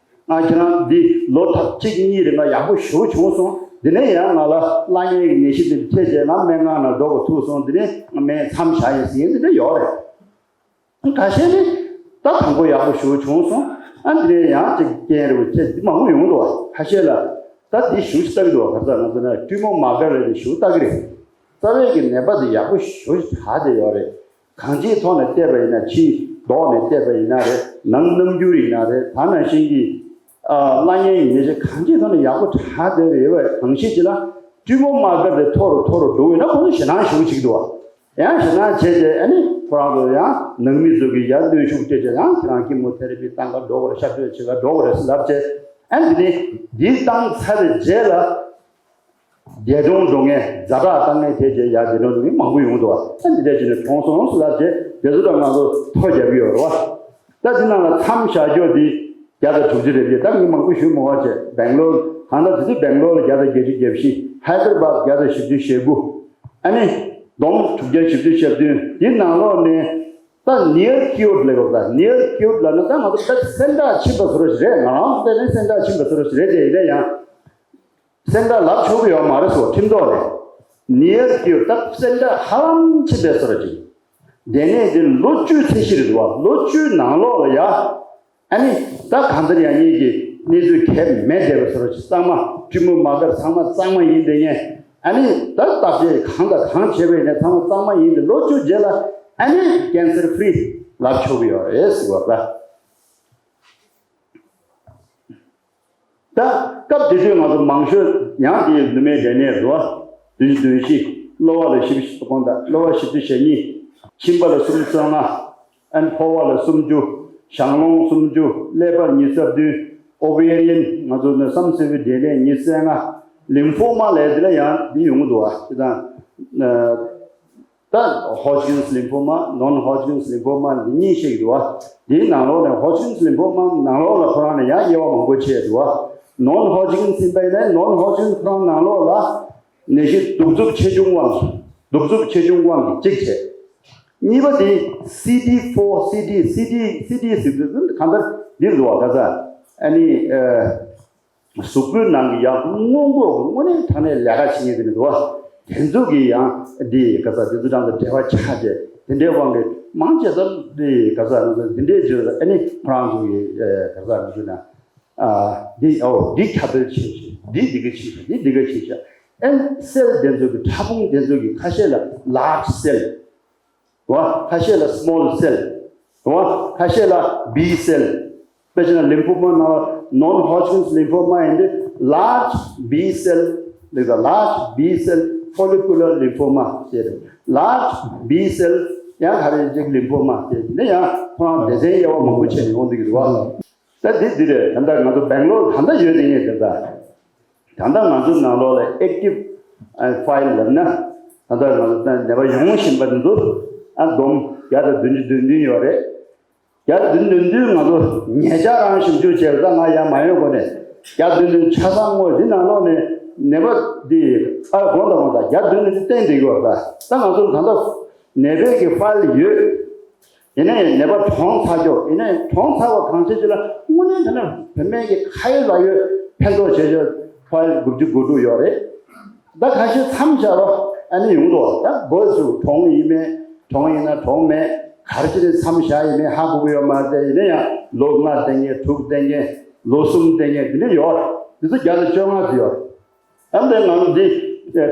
ང་ཁྱེད་རང་འདི་ལོ་ད་གཅིག་གཉིས་རིང་ལ་ཡག་པོ་ཞེ་པོ་བྱུང་སོང་། འདི་ནས་ཡང་ང་ལ་བླ་གཉན་གྱི་ནད་གཞི་འདི་འཕྲད་རྗེས་ང་སྨན་ཁང་ནང་འགྲོ་དགོས་ཐུག་སོང་། འདི་ནས་ང་སྨན་མཚམས་བཞག་ཡིན་ཟེར་མཁན་འདི་འདྲ་ཡོད་རེད། ཁ་ཤས་ནི་ད་དང་པོ་ཡག་པོ་ཞེ་པོ་བྱུང་སོང་། ཨ་འདི་ནས་ཡང་ཅིག་རྐྱེན་རེ་བ་ཁྱེད་འདི་མང་པོ་ཡོང་འདུག་བ། ཁ་ཤས་ལ་ད་འདི་ཞེ་པོ་ཞིག་ལྟ་གི་འདུག་བ། ག་ཚོད་ང་ཚོ་ན་ཊུ་མོར་མར་ཀར་རེད། འདི་ཞེ་པོ་ལྟ་གི་རེད། རྩ་བའི་གི་ནད་པ་འདི་ཡག་པོ་ཞེ་པོ་ཞིག་དྲག་བསྡད་ཡོད་རེད། གང་ཅིའི་ཐོག་ནས་བལྟས་པ་ཡིན་ན་ཕྱིའི་མདོག་ནས་བལྟས་པ་ཡིན་ན་རེད། ནང་རྣམ་འགྱུར་ཡིན་ན་རེད། ད་ནང་བཞིན་གྱི་ཨ་བླ་གཉན་ཡིན་ནའི་གང་ཅིའི་ཐོག་ནས་ཡག་པོ་དྲག་བསྡད་པ་ཡོད་པ་གང་ཤེས་ཀྱི་ལ་ཊུ་མོར་མར་ཀར་དེ་མཐོ་རུ་མཐོ་རུ་འགྲོ་ཡོད་ན་ཁོ་ཚོ་ཞེད་སྣང་ཞེ་པོ་བྱེད་ཀྱི་འདུག་བ། ཡང་ཞེད་སྣང་བྱས་རྗེས་ཨ་ནི་ཁོ་རང་ཚོ་ཡང་ནང་མི་ཚོ་གིས་ཡར་གནོན་ཤུགས་སྤྲད་རྗེས་ཡང་ཁྱེད་རང་ཀི་མོ་ཐེ་ར་པི་བཏང་ག་འགྲོ་དགོས་རེད། གཤག་བཅོས་བྱེད་ག་འགྲོ་དགོས་རེད་ཟེར་ལབ་རྗེས་ཨ་འདི་ནི་འདི་བཏང་ཚར་བའི་རྗེས་ལ་འདས་གྲོངས་འགྲོ་མཁན་ཛ་དྲག་བཏང་མཁན་དེ་རྗེས་ཡར་འདས་གྲོངས་འགྲོ་མཁན་མང་པོ་ཡོང་འདུག་བ། ཨ་འདི་འདྲ་བྱས་ནས་གྲོངས་སོང་ཟེར་ལབ་རྗེས་དེ་ཚོ་ད་ང་ཚོ་ཐོ་རྒྱབ་ཀྱི་ཡོད་རེད་བ། ད་འདི་ནང་ལ་མཚམས་བཞག་རྒྱུ་འདི་བརྒྱ་དང་དྲུག་ཅུ་རེ་བརྒྱད། ད་ངས་མང་པོ་ཞུ་མི་དགོས་བྱས། སྦེང་ལོར་གང་ལྟར་དེ་དུས་སྦེང་ལོར་ལ་བརྒྱ་དང་བརྒྱད་ཅུ་གྱ་བཞི། ཧའི་དར་བཱད་བརྒྱ་དང་བཞི་བཅུ་ཞེ་དགུ། ཨ་ནི་བསྡོམས་དྲུག་བརྒྱ་བཞི་བཅུ་ཞེ་བདུན། འདི་ནང་ལོགས་ནས་ད་near cured ལབ་ཡོད་ད། near cured ལབ་ན་ད་ང་ཚོ་ད་སེམས་ཐག་ཕྱིན་པ་བཟོ་འདྲ་ཞིག་རེད། ང་རང་ཚོ་བལྟས་ན་སེམས་ཐག་ཕྱིན་པ་བཟོ་འདྲ་ཞིག་རེད་དེ། ཡིན་ན་ཡང་སེམས་ཐག་ལབ་ཆོག་གི་ཡོད་མ་རེད་ཟེར་བ་ཁྲིམས་ཐོག་ནས། near cured ད་སེམས་ཐག་ཧ་ལམ་ཕྱིན་པའི་བཟོ་འདྲ་ཅིག་དེ་ནས་དེ་ལོ་བཅུའི་ཚད་གཞི་རེད་འདུག་བ། ལོ་བཅུའི་ནང་ལོགས་ལ་ཡ། ཨ་ནི་ད་གང་ལྟར་ཡང་ངེད་ཀྱི་གནས་ཚུལ་གལ་མེད་བསྡད་པ་བཟོ་འདྲ་ཅིག་གཙང་མ་ཊུ་མོར་མར་ཀར་ཚང་མ་གཙང་མ་ཡིན་བསྡད་མཁན། ཨ་ནི་ད་བརྟག་དཔྱད་གང་དང་གང་བྱས་པ་ཡིན་ན་ཚང་མ་གཙང་མ་ཡིན་ཏེ་ལོ་བཅུ་རྗེས་ལ་ཨ་ནི་cancer free ལབ་ཆོག་གི་ཡོད་རེད་ཟེར་བ་རེད། ད་སྐབས་དེ་དུས་ང་ཚོ་མང་ཤོས་ཡང་དེའི་ནུ་མའི་འབྲས་ནད་རེད་བ། བདུན་ཅུ་དོན་བཞི། གློ་བ་ལ་བཞི་བཅུ་ཞེ་དགུ་དང་གློ་བ་བཞི་བཅུ་ཞེ་གཉིས། མཆིན་པ་ལ་སུམ་ཅུ་སོ་ལྔ། ཨན་ཕོ་བ་ལ་སུམ་ཅུ། ཞང་སློང་སུམ་ཅུ། ཀླད་པ་ཉི་ཤུ་རྩ་བདུན། ཨོ་ཝེ་རི་ཡན་ང་ཚོ་ནི་བསམ་སེར་པོའི་འབྲས་ནད་ཉི་ཤུ་རྩ་ལྔ། ལིམ་ཧྥོ་མ་ལབ་དེ་ལ་ཡང་འདི་ཡོང་གི་འདུག་བ། དེ་དང་། ད་Hodgkin's lymphoma, non-Hodgkin's lymphoma འདི་གཉིས་བཤད་ཀྱི་འདུག་བ། འདིའི་ནང་ལོགས་ནས་Hodgkin's lymphoma ནང་ལོགས་ལ་ཁོ་རང་ནས་ཡང་དབྱེ་བ་མང་པོ་ཕྱེ་འདུག་བ། Non-Hodgkin's ཡིན་པ་ཡིན་ན་non-Hodgkin's ཁོ་རང་ནང་ལོགས་ལ་ནད་གཞི་གདུག་རྩུབ་ཆེ་ཆུང་དབང་གིས། གདུག་རྩུབ་ཆེ་ཆུང་དབང་གིས་གཅིག་བྱས། གཉིས་པ་དེ་C D four, C D, C D, C D ཟེར་དུས་གང་ལྟར་འདིར་འདུག་བ། ག་ས་ཨ་ནི་ཨ། གཟུགས་པོའི་ནང་གི་ཡང་སྔོན་འགོག་གི་དངོས་གནས་དྲང་གནས་ལས་ཀ་བྱེད་མཁན་དེ་འདྲ་འདུག་བ། དེ་ཚོ་གི་ཡང་འདི་ག་ས་དེ་ཚོ་དང་འབྲེལ་བ་ཆགས་བྱས་དེ་འདྲའི་དབང་གིས་མང་ཆེ་ས་འདི་ག་ས་འདི་འདྲའི་བརྗོད་ཨ་ནི་ཁོ་རང་ཚོ་གི་ག་ས་ང་ཚོ་ན་འདི་ཨོ་འདི་ཁྱབ་སྤེལ་བྱེད་ཤིང་འདི་འདི་ག་བྱེད་ཤིང་འདི་འདི་ག་བྱེད་ཤིང་ཨན་སེལ་དེ་ཚོ་གི་ཕྲ་ཕུང་དེ་ཚོ་གི་ཁ་ཤས་ལ་large cell། རེད་བ། ཁ་ཤས་ལ་small cell། རེད་བ། ཁ་ཤས་ལ་B cell། དཔེ་བྱས་ན་ལིམ་ཧྥོ་མ་ནང་non-Hodgkin's lymphoma ཡིན་དུས་large B cell ལ་large B cell follicular lymphoma ཟེར། Large B cell ཡང་ག་རེ་ཅིག་lymphoma ཟེར་ནས་ཡང་ཁོ་རང་སྡེ་ཚན་དབྱེ་བ་མང་པོ་བྱས་ནས་ཡོང་འདུག་གི་རེད་བ། ད་འདི་འདི་རེད། ད་ལྟ་ང་ཚོ་སྦེང་ལོར་ད་ལྟ་ཡོད་དེ་ངས་དེ་ལྟ། ད་ལྟ་ང་ཚོ་ནང་ལོགས་ལ་active file ལབ་ན། ད་ལྟ་ང་ཚོ་ནད་པ་ཡོང་བཞིན་པ་འདི་ཚོ་ཨ་བསྡོམས་བརྒྱ་དང་བདུན་ཅུ་དོན་བདུན་ཡོད་རེད། བརྒྱ་དང་བདུན་ཅུ་དོན་བདུན་ང་ཚོ་ཉེ་ཆར་རང་ཞིབ་འཇུག་བྱས་ད་ང་ཡར་མ་ཡོང་གོང་ནས་བརྒྱ་དང་བདུན་ཅུ་དོན་བདུན་ཆ་ཚང་དངོས་འདི་ནང་ལོགས་ནས་ནད་པ་འདི་ཨ་དགོངས་དག་དགོངས་དག་བརྒྱ་དང་བདུན་ཅུ་དོན་བདུན་བསྟན་བསྡད་ཀྱི་ཡོད་རེད། ད་ད་ང་ཚོ་ད་ལྟ་ནད་པའི་གི་file ཡོད། ཡིན་ནའི་ནད་པ་གྲོངས་ཚར་ཀྱོག་ཡིན་ནའི་གྲོངས་ཚར་བ་གང་བྱེད་ཅིག་ལ་དངོས་གནས་དྲང་གནས་བུད་མེད་ཀྱི་ཁ་ཡོད་ལག་ཡོད་ཕན་ཐོགས་བྱེད་ཆོག་ཕ་དགུ་བཅུ་གོ་དྲུག་ཡོད་རེད། ད་ཁ་ཤས་མཚམས་བཞག་རོགས་ཨ་ནི་ཡོང་དོ། ད་བོད་སུ་གྲོངས་ཡིན་མེད་གྲོངས་ཡིན་ན་གྲོངས་མེད་ག་རེ་བྱས་ནས་མཚམས་བཞག་ཡིན་མེད་ཧ་གོ་གི་ཡོད་མ་རེད། ཡིན་ན་ཡང་ལོ་ལྔ་བསྡད་མཁན་དྲུག་བསྡད་མཁན་ལོ་གསུམ་བསྡད་མཁན་འདི་འདྲ་ཡོད་རེད། འདི་ཚོ་བརྒྱ་དང་བཅོ་ལྔ་ཙམ་ཡོད་རེད། ཨ་ནི་ང་ཚོ་འདི་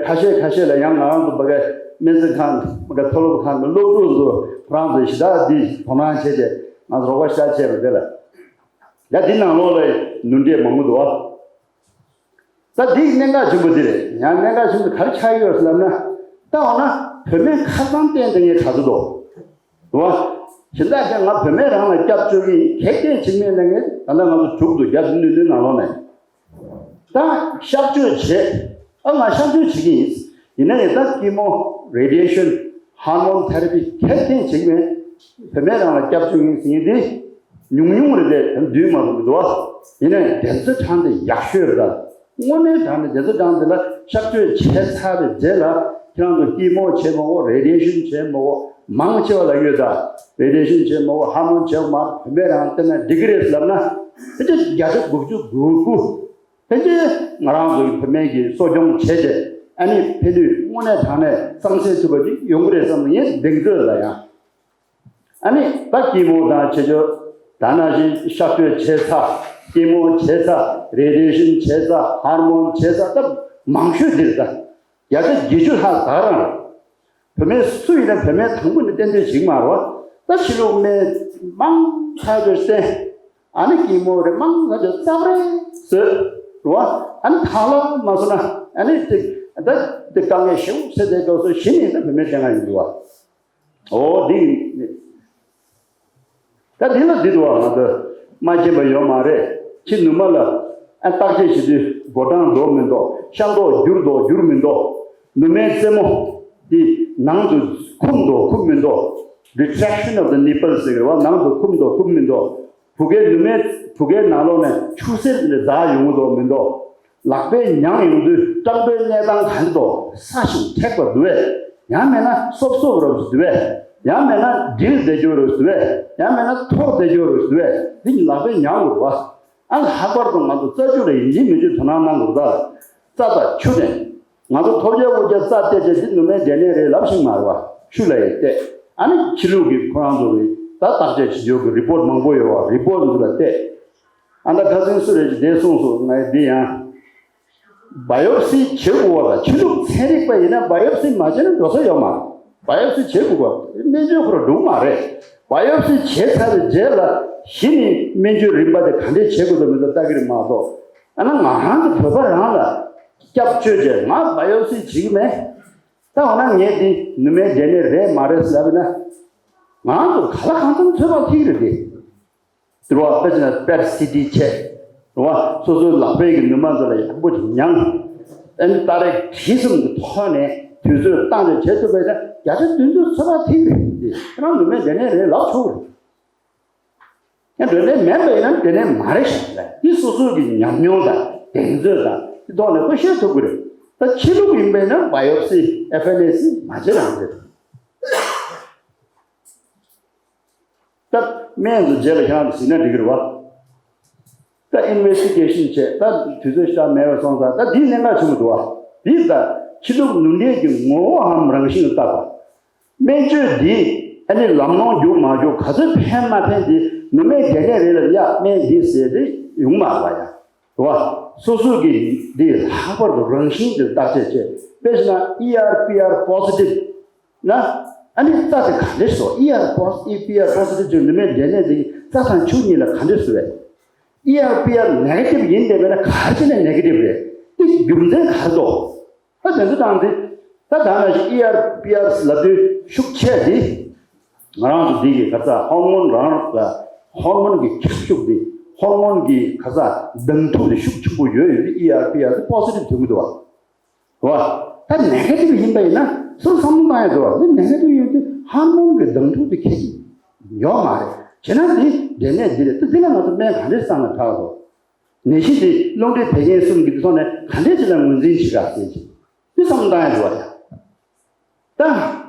ཁ་ཤས་ཁ་ཤས་ལ་ཡང་ང་རང་ཚོ་ཕ་གི་སྨན་རྩིས་ཁང་ཕ་གི་མཐོ་སློབ་ཁང་གི་སློབ་ཕྲུག་ཚོ་ཁོ་རང་ཚོ་ཞེ་དྲག་འདི་དོ་སྣང་བྱས་ཏེ་ང་ཚོ་རོགས་པ་ཤ་བྱས་པ་དེ་ལ་ཡ་འདི་ནང་ལོགས་ལ་ནུས་འབྲས་མང་པོ་འདུག་ཨ། ད་འདི་གནད་འགག་ཆེན་པོ་འདི་རེད། ཡང་གནད་འགག་ཆེན་པོ་ག་རེ་ཆགས་ཡོད་ཟེར་ལབ་ན། ད་འོ་ན་བུད་མེད་ཁ་སང་བསྟན་དེ་ངས་ག་ཚོད་འདུག་རེད་བ། གཞན་དག་ཀྱང་ང་བུད་མེད་རང་ལ་སྐྱབས་བཅོལ་གྱི་ཡིན། གེགས་གཏན་བྱེད་མེད་ལ་ངས་ད་ལྟ་ང་ཚོ་དྲུག་འདུག་བརྒྱ་དང་བདུན་ནང་ལོགས་ནས། ད་གཤག་བཅོས་བྱེད། ཨ་ང་གཤག་བཅོས་བྱེད་ཀྱི་ཡིན། ཡིན་ན་ཡང་ད་chemo, radiation, hormone therapy གེགས་གཏན་བྱེད་མེད། བུད་མེད་རང་ལ་སྐྱབས་བཅོལ་ཡིན་ཟེར་མཁན་དེ་ཉུང་ཉུང་རེད་དེ་མདུན་མ་དུ་མི་འདུག་བ། ཡིན་ན་ཡང་དེ་ཚོ་གྲངས་དེ་ཡག་ཤོས་རེད་ད། དངོས་གནས་དྲང་གནས་དེ་ཚོ་གྲངས་དེ་ལ་གཤག་བཅོས་བྱས་ཚར་བའི་རྗེས་ལ་ཁྱེད་རང་ཚོ་chemo བྱེད་མ་དགོས། radiation བྱེད་མ་དགོས། མང་ཆེ་བ་ལ་ཡོད་ད། radiation བྱེད་མ་དགོས། hormone བྱེད་མ་དགོས། བུད་མེད་རང་བསྟན་ན་འགྲིག་གི་རེད་ལབ་ན་ཕལ་ཆེར་བརྒྱ་ཆ་དགུ་བཅུ་གོ་དགུ། ཕལ་ཆེར་ང་རང་ཚོ་གི་བུད་མེད་ཀྱི་གསོ་སྐྱོང་བྱས་ཏེ་ཨ་ནི་ཕན་ནུས་དངོས་གནས་དྲང་གནས་གཙང་སེལ་ཐུབ་པ་ཅིག་ཡོང་གི་རེད་བསམ་ནས་ངས་གདེང་ཚོད་ལ་ཡང་། ཨ་ནི་ད་chemo དང་བྱེད་ཆོག་ད་ནང་བཞིན་གཤག་བཅོས་བྱས་ཚར། chemo བྱས་ཚར། radiation བྱས་ཚར། hormone བྱས་ཚར། ད་མང་ཤོས་འདིར་ད་བརྒྱ་ཆ་བརྒྱད་ཅུ་ལྷག་ད་རང་རེད། བུད་མེད་སུ་ཡིན་ན་བུད་མེད་དང་པོ་ནས་གཏན་གཏན་ཞིག་མ་རེད་བ། ད་ཕྱི་ལུགས་སྨན་མང་ཆེ་ཆོས་བསྟེན། ཨ་ནི་chemo རེ་མང་ང་ཚོས་རྩ་བ་རེ་བཟོས་རེད་བ། ཨ་ནི་ཐང་ལ་མ་སོང་ན་ཨ་ནི་དེ་ད་དེ་དཀའ་ངལ་ཞེ་པོ་སེལ་དེ་སྐབས་སུ་གཞི་ནས་ད་བུད་མེད་བསྟེན་ང་ཡིན་འདུག་བ། ཨོ་དེ་ཡིན། ད་དེ་ལ་འདི་འདུག་བ། ང་ཚོ་མ་མཁྱེན་པ་ཡོད་མ་རེད། ཁྱི་ནུ་མ་ལ་ཨ་བརྟག་དཔྱད་བྱེད་དུས་མགོ་གྲངས་འགྲོ་མི་འདུག་ཤ་མདོག་འགྱུར་འདུག་འགྱུར་མི་འདུག་ནུ་མའི་རྩེ་མོ་དེ་ནང་དུ་འཁུམ་འདུག་འཁུམ་མི་འདུག retraction of the nipple ཟེར་བ། ནང་དུ་འཁུམ་འདུག་འཁུམ་མི་འདུག་བུ་གའི་ནུ་མའི་བུ་གའི་ནང་ལོགས་ནས་ཆུ་སེར་འདི་འཛག་ཡོང་གི་འདུག་མི་འདུག་ལག་པས་མྱངས་ཡོང་དུས་སྐྲངས་པའི་གནས་སྟངས་ག་འདྲ་འདུག་ས་ཞིང་མཁྲེགས་པ་འདུག་གས། ཡང་མེད་ན་སོབ་སོབ་རབ་ཏུ་འདུག་གས། ཡང་མེད་ན་སྒྲིལ་བསྡད་རྒྱུ་རབ་ཏུ་འདུག་གས། ཡང་མེད་ན་འཐོར་བསྡད་རྒྱུ་རབ་ཏུ་འདུག་གས། འདི་ལག་པས་མྱངས་དགོས་རེད་བ། ཨ་ལྷག་པར་དུ་ང་ཚོ་རྩྭ་ཆུ་ལ་ཡིན་གཅིག་མིན་གཅིག་དོ་སྣང་གནང་དགོས་རེད་ད། རྩྭ་དང་ཆུ་དེ། ང་ཚོ་ཐོབ་རྒྱལ་དབུ་རྒྱལ་རྩྭ་བལྟས་བྱས་འདི་ནུ་མའི་འབྲས་ནད་རེད་ལབ་ཤིག་མ་རེད་བ། ཆུ་ལ་ཡི་བལྟས། ཨ་ནི་ཕྱི་ལུགས་ཀྱི་ཁོ་རང་ཚོ་གི་ད་བརྟག་དཔྱད་བྱེད་རྒྱུ་གི་རི་པོར་ཊི་མང་པོ་ཡོད་བ། རི་པོར་ཊི་འདི་ལ་བལྟས། ཨ་ད་ཁ་སང་སུ་རེད་ཅིག་འདས་སོང་སོང་ངས་འདི་ཡང་བ་ཡོབ་སི་བྱེད་དགོས་བ་དང་ཕྱི་ལུགས་ཚན་རིག་པ་ཡིན་ན་བ་ཡོབ་སི་མ་བྱས་ན་འགྲོ་ས་ཡོད་མ་རེད། བ་ཡོབ་སི་བྱེད་དགོས་བ་སྨན་བཅོས་ཁོ་རང་འགྲུབ་མ་རེད། བ་ཡོབ་སི་བྱས་ཚར་བའི་རྗེས་ལ་གཞི་ནས་སྨན་བཅོས་རིམ་པ་དེ་ག་འདྲས་བྱེད་དགོས་འདུག་མི་འདུག་ལྟ་གི་རེད་མ་གཏོགས། ཨ་ན་ང་རང་གི་བོད་པ་རང་ལ་སྐྱབས་བཅོལ་བྱས་ང་བ་ཡོབ་སི་བྱེད་ཀྱི་མེད། ད་འོ་ན་ངས་འདི་ནུ་མའི་འབྲས་ནད་རེད་མ་རེད་ཟེར་ལབ་ན། ང་རང་ཚོ་ག་ལ་གང་འཚམ་ཚོད་དཔག་ཐིག་རེད་དེ། དེ་རུ་བ་དཔེ་ཆ་ན་པེཊ་སི་ཊི་བྱས། རུ་བ་སོ་སོའི་ལག་པའི་གི་ནུ་མ་ཚོ་ལ་ཡག་པོ་ཅིག་མྱངས། ཨ་ནི་ཏ་རིག་བྲིས་གསུམ་གྱི་ཐོག་ནས་དུས་ཚོད་བཏང་ནས་བྱེད་ཐུབ་པ་ཡིན་ན་བརྒྱ་ཆ་བདུན་ཅུ་ཚོད་དཔག་ཐིག་རེད། དེ་ཁྱེད་རང་ནུ་མའི་འབྲས་ནད་རེད་ལབ་ཆོག་གི་རེད། ཡང་འབྲས་ནད་མེད་པ་ཡིན་ན་འབྲས་ནད་མ་རེད་ཞེས་ལབ། འདི་སོ་སོ་གི་ཉམས་མྱོང་དང་གདེང་ཚོད་དང་འདི་ཐོག་ནས་ཁོ་ཤེས་ཐུབ་ཀྱི་རེད། ད་ཕྱི་ལུགས་ཡིན་པ་ཡིན་ན་བ་ཡོབ་སི་ཨེཕ་ཨེན་ཨེ་སི་མ་བྱེད་རང་རེད། ད་སྨན་དུ་རྗེས་ལ་ཁྱེད་རང་གཟིགས་ན་འགྲིག་གི་རེད་བ། ད་ཨིན་ཝེ་སི་ཊི་གེ་ཤན་བྱས། ད་དུས་ཚོད་ཞེ་དྲག་མེད་པ་སོང་ཙང་། ད་འདིའི་གནད་འགག་ཆེན་པོ་འདུག་བ། འདི་ད་ཕྱི་ལུགས་ནུས་ལྡན་གྱི་ངོ་བོའམ་རང་བཞིན་ལ་བརྟག་པ། སྨན་བཅོས་འདི་ཨ་ནི་ལམ་ལྷོང་རྒྱུག་མ་རྒྱུག་ག་ཚོད་ཕན་མ་ཕན་འདི་ནུ་མའི་འབྲས་ནད་རེད་ལ་ཡ་སྨན་འདི་ཟེར་ཏེ་ཡོང་མ་རེད་བ་ཡ། རེད་བ། སོ་སོ་གི་འདི་ལྷག་པར་དུ་རང་བཞིན་དེ་བརྟག་དཔྱད་བྱས། དཔེ་བཞག་ན་ཨི་ཨར་པི་ཨར་པོ་སི་ཊིབ་ན་ཨ་ནི་རྩ་དེ་ག་འདྲས་སོ། ཨི་ཨར་པོ་ཨི་པི་ཨར་པོ་སི་ཊིབ་ཅིག་ནུ་མའི་འབྲས་ནད་དེ་རྩ་དང་ཆུ་གཉིས་ལ་ག་འདྲས་སོ་བས། ཨི་ཨར་པི་ཨར་ནེ་གེ་ཊིབ་ཡིན་བསྡད་པས་ན་ག་རེ་བྱས་ནས་ནེ་གེ་ཊིབ་རེད། དེ་རྒྱུ་མཚན་ག་རེ་འདུག་ད་དེ་ཚོ་དང་དེ། ད་ད་ནང་བཞིན་ཨི་ཨར་པི་ཨར་ལབ་དུས་ཤུགས་ཆེ་དེ། ང་རང་ཚོ་འདི་གི་ག་རེ་ཟ། ཧོར་མོན་རང་ལ་ཧོར་མོན་གྱི་ཁྱབ་ཤུགས་དེ། ཧོར་མོན་གྱི་ག་རེ་ཟ། གདེང་ཐུག་དེ་ཤུགས་ཆེན་པོ་ཡོད་ཡོད་དེ་ཨི་ཨར་པི་ཨར་དེ་པོ་སི་ཊིབ་ཐོན་གི་འདུག་བ། རེད་བ། ད་ནེ་གེ་ཊིབ་ཡིན་པ་ཡིན་ན་སུ་བསམ་བློ་བཏང་ཡ་འདུག་བ། དེ་ནེ་གེ་ཊིབ་ཡིན་དུས་ཧོར་མོན་གྱི་གདེང་ཐུག་དེ་ཁྱད་ཀྱི་ཡོད་མ་རེད། བྱས་ན་དེ་འབྲས་ནད་འདི་རེད། ད་འདི་ལ་ང་ཚོ་སྨན་ག་འདྲས་བསམ་ན་དྲག་འདུག་ནད་གཞི་དེ་རླུང་མཁྲིས་བད་ཀན་གསུམ་གྱི་ཐོག་ནས་ག་འདྲས་ཅིག་ལ་ངོས་འཛིན་བྱེད་ག་ཟེར་གྱི་དེ་བསམ་བློ་བཏང་ཡ་འདུག་བ་ཡ། ད་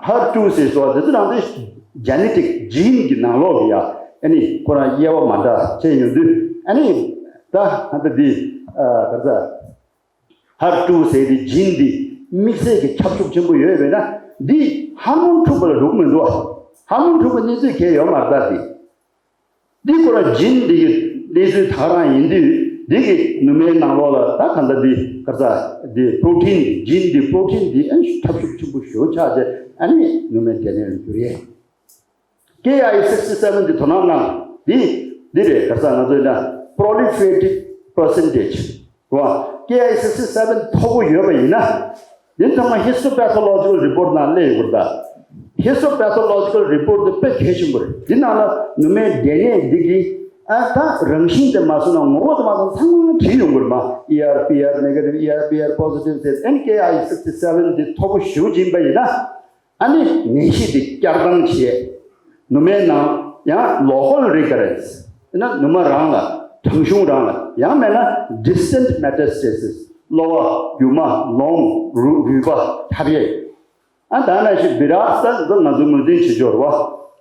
ཧར་ཊུ་ཟེར་སོགས་དེ་ཚོ་རང་དེ་ཇེ་ནེ་ཊིག་ཇིན་གྱི་ནང་ལོགས་ཀྱི་ཡ། ཨ་ནི་ཁོ་རང་དབྱེ་བ་མ་འདྲ་བྱས་ཡོང་དུས། ཨ་ནི་ད་ད་འདི་ཨ་ག་རེ་ཟ། ཧར་ཊུ་ཟེར་དེ་ཇིན་འདི་དམིགས་བསལ་གྱི་ཁྱབ་ཤུགས་ཆེན་པོ་ཡོད་པས་ན་འདི་ཧར་མོན་འཁྲུགས་པ་ལ་འགྲོ་གི་མི་འདུག་ཧར་མོན་འཁྲུགས་པའི་གནས་ཚུལ་གང་ཡང་ཡོད་མ་རེད། ད་འདི། འདི་ཁོ་རང་ཇིན་འདི་གི་གནས་ཚུལ་དག་རང་ཡིན་དུས། འདི་གི་ནུ་མའི་ནང་ལོགས་ལ་ད་ག་འདྲ་འདི་ག་རེ་ཟ། འདི་པྲོ་ཊིན། ཇིན་འདི་པྲོ་ཊིན་འདི་ཨ་ནི་ཁྱབ་ཤུགས་ཆེན་པོ་ཞེ་པོ་ཆགས་རྗེས་ཨ་ནི་ནུ་མའི་འབྲས་ནད་ལ་འགྱུར་ཡས། ཀེ་ཨའི་སིག་སི་སེ་བེན་འདི་དོ་སྣང་གནང་། འདི་འདི་རེད། ག་རེ་ཟ། ང་ཚོ་ཡིན་ན་པྲོ་ལི་ཕེ་རེ་ཊིབ་པར་སེན་ཊེ་ཇི། རེད་བ། ཀེ་ཨའི་སིག་སི་སེ་བེན་མཐོ་པོ་ཡོད་པ་ཡིན་ན། འདི་ཚང་མ་ཧི་སི་ཊོ་པེ་ཐོ་ལོ་ཇི་ཀལ་རི་པོར་ཊི་ནང་སླེབས་ཡོད་པ་རེད་ད། ཧི་སི་ཊོ་པེ་ཐོ་ལོ་ཇི་ཀལ་རི་པོར་ཊི་དེ་དཔེ་གལ་ཆེན་པོ་རེད། འདི་ནང་ལ་ནུ་མའི་འབྲས་ནད་འདི་གི་ཨ་ད་རང་བཞིན་དེ་མ་སོང་ན་ངོ་བོ་དེ་མ་སོང་ཚང་མ་བྲིས་ཡོང་གི་རེད་མ། ཨི་ཨར་པི་ཨར་ནེ་གེ་ཊིབ། ཨི་ཨར་པི་ཨར་པོ་སི་ཊིབ་ཟེར། ཨེན་ཀེ་ཨའི་སིག་སི་སེ་བེན་འདི་མཐོ་པོ་ཞེ་པོ་ཅིག་ཡིན་པ་ཡིན་ན། ཨ་ནི་ནད་གཞི་དེ་བསྐྱར་ལྡང་བྱེད། ནུ་མའི་ནང་ཡང་ལོ་ཀལ་རི་ཀ་རེན་སི། ཡང་ན་ནུ་མ་རང་ལ། བྲང་གཞུང་རང་ལ། ཡང་མིན་ན་ཌི་སི་ཊེན་ཊི་མེ་ཊ་སི་ཊེ་སི་སི། གློ་བ། རྒྱུ་མ། ལོང་། རུས་རུས་པ་ཁྱབ་ཡས། ཨ་ད་ནང་བཞིན་བི་རཱཊ་ད་འདི་ང་ཚོ་ངོས་འཛིན་བྱེད་ཆོག་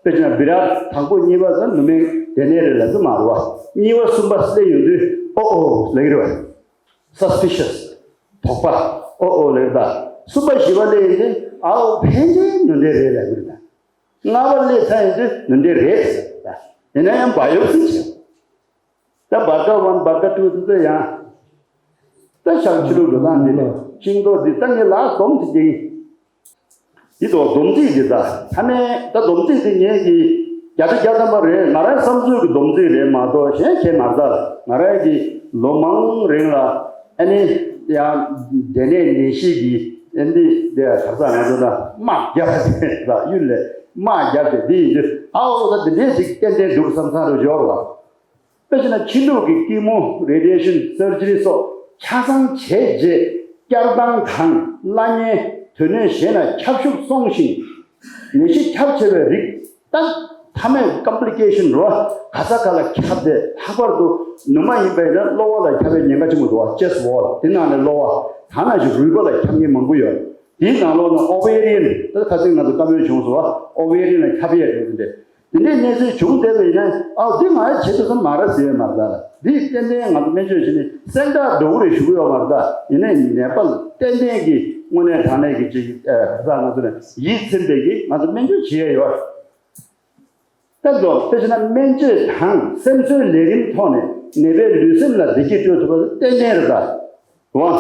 རེད་བ། དཔེ་བྱས་ན་བི་རཱཊ་དང་པོ་གཉིས་པ་ད་ནུ་མའི་འབྲས་ནད་རེད་ལབ་ཀྱི་མ་རེད་བ། གཉིས་པ་གསུམ་པ་སླེབས་ཡོང་དུས་ཨོ་ཨོ་ལབ་ཀྱི་རེད་བ། སས་པི་ཤི་ཡས། དོགས་པ། ཨོ་ཨོ་ལབ་ཀྱི་རེད་ད། གསུམ་པ་བཞི་པ་སླེབས་ཡོང་དུས་ཨའོ་ཕལ་ཆེར་ནུ་འབྲས་རེད་ལབ་ཀྱི་རེད་ད། ལྔ་པ་སླེབས་ཚར་ཡོང་དུས་ནུ་འབྲས་རེད་ཟེར་ད། ཡིན་ན་ཡང་བ་ཡོབ་སི་བྱས། ད་བར་ཀ་ཝན་བར་ཀ་ཊུ་དེ་ཚོ་ཡང་། ད་ཞག་ཕྱི་ལུགས་འགྲོ་སྟངས་འདི་ལས་ཤིང་ཏོག་འདི་ད་ངས་ལག་སྡོམ་ཚིག་འདི། འདི་ཏོག་སྡོམ་ཚིག་འདི་ད་ཐ་མའི་ད་སྡོམ་ཚིག་འདི་ངས་ཀྱི་བརྒྱ་ཆ་བརྒྱ་ཐམ་པ་རེད། ང་རའི་བསམ་ཚུལ་གྱི་སྡོམ་ཚིག་རེད་མ་གཏོགས་གཞན་བྱས་མ་རེད་ད། ང་རའི་གི་ལོ་མང་རིང་ལ་ཨ་ནི་ཡང་འབྲས་ནད་ནད་གཞི་གི་ཨ་ནི་འདི་ག་རེ་ཟ། ང་ཚོ་ད་དམག་རྒྱབ་པ་དེ་ད་གཡུལ་ལས་དམག་རྒྱབ་པ་དེ་འདི་ཡིན་དུས་ཨའོ་ད་འདི་འདྲས་ཅིག་ཏན་ཏན་འདུག་བསམ་བསམ་རུ་འབྱོར་བ། དཔེ་བྱས་ན་ཕྱི་ལུགས་ཀྱི་ཀི་མོ་རེ་ཌི་ཡེ་ཤན་སར་ཇི་རི་སོགས་ཆ་ཚང་བྱས་རྗེས་བསྐྱར་ལྡང་དང་བླ་གཉན་དོན་གནད་གཞན་ལ་ཁྱབ་ཤུགས་སོང་ཞིང་། ནད་གཞི་ཁྱབ་ཆེ་བའི་རིགས་ད་མཐའ་མའི་ཀམ་པི་ལི་ཀེ་ཤན་རོ་ག་ས་ག་ལ་ཁྱབ་སྟེ། ལྷག་པར་དུ་ནུ་མ་ཡིན་པ་ཡིན་ན་གློ་བ་ལ་ཁྱབ་པའི་ཉེན་ཁ་ཆེན་པོ་འདུག་བ། ཅེ་སི་ཊི་ཝོལ་དེ་ནང་ནས་གློ་བ་ད་ནང་བཞིན་རུས་པ་ལ་ཁྱབ་མཁན་མང་པོ་ཡོད། དེའི་ནང་ལོགས་ནས་ཨོ་ཝེ་རི་ཡན། ད་ཁ་སང་ང་ཚོ་བཀའ་མོལ་བྱུང་སོང་བ། ཨོ་ཝེ་རི་ཡན་ལ་ཁྱབ་ཡས་རེད་འདི། དེ་འདྲའི་གནས་ཚུལ་བྱུང་བསྡད་པ་ཡིན་ན་ཨའོ་འདི་ང་ཡ་བྱེད་ཐུབ་ས་མ་རེད་ཟེར་ཡས་མ་རེད་ད། འདི་ཏན་ཏན་ང་ཚོ་སྨན་བཅོས་བྱས་ནས་སེང་སྟག་འདྲ་བོ་རེད་ཞུ་གི་ཡོད་མ་རེད་ད། ཡིན་ནའི་ནད་པ་ཏན་ཏན་གྱི་དངོས་གནས་དྲང་གནས་ཀྱི་ཅིག་ཨ་ཁ་ང་ཚོ་ནས་ཡིད་ཚིམ་པའི་གི་ང་ཚོ་སྨན་བཅོས་བྱེད་ཡས་ཡོད། ད་དོ་དཔེ་བྱས་ན་སྨན་བཅོས་དང་སེམས་གསོའི་ལས་རིམ་ཐོག་ནས་ནད་པའི་ལུས་སེམས་ལ་བདེ་སྐྱིད་སྤྲོད་ཐུབ་པ་ཏན་ཏན་རེད་ད། One,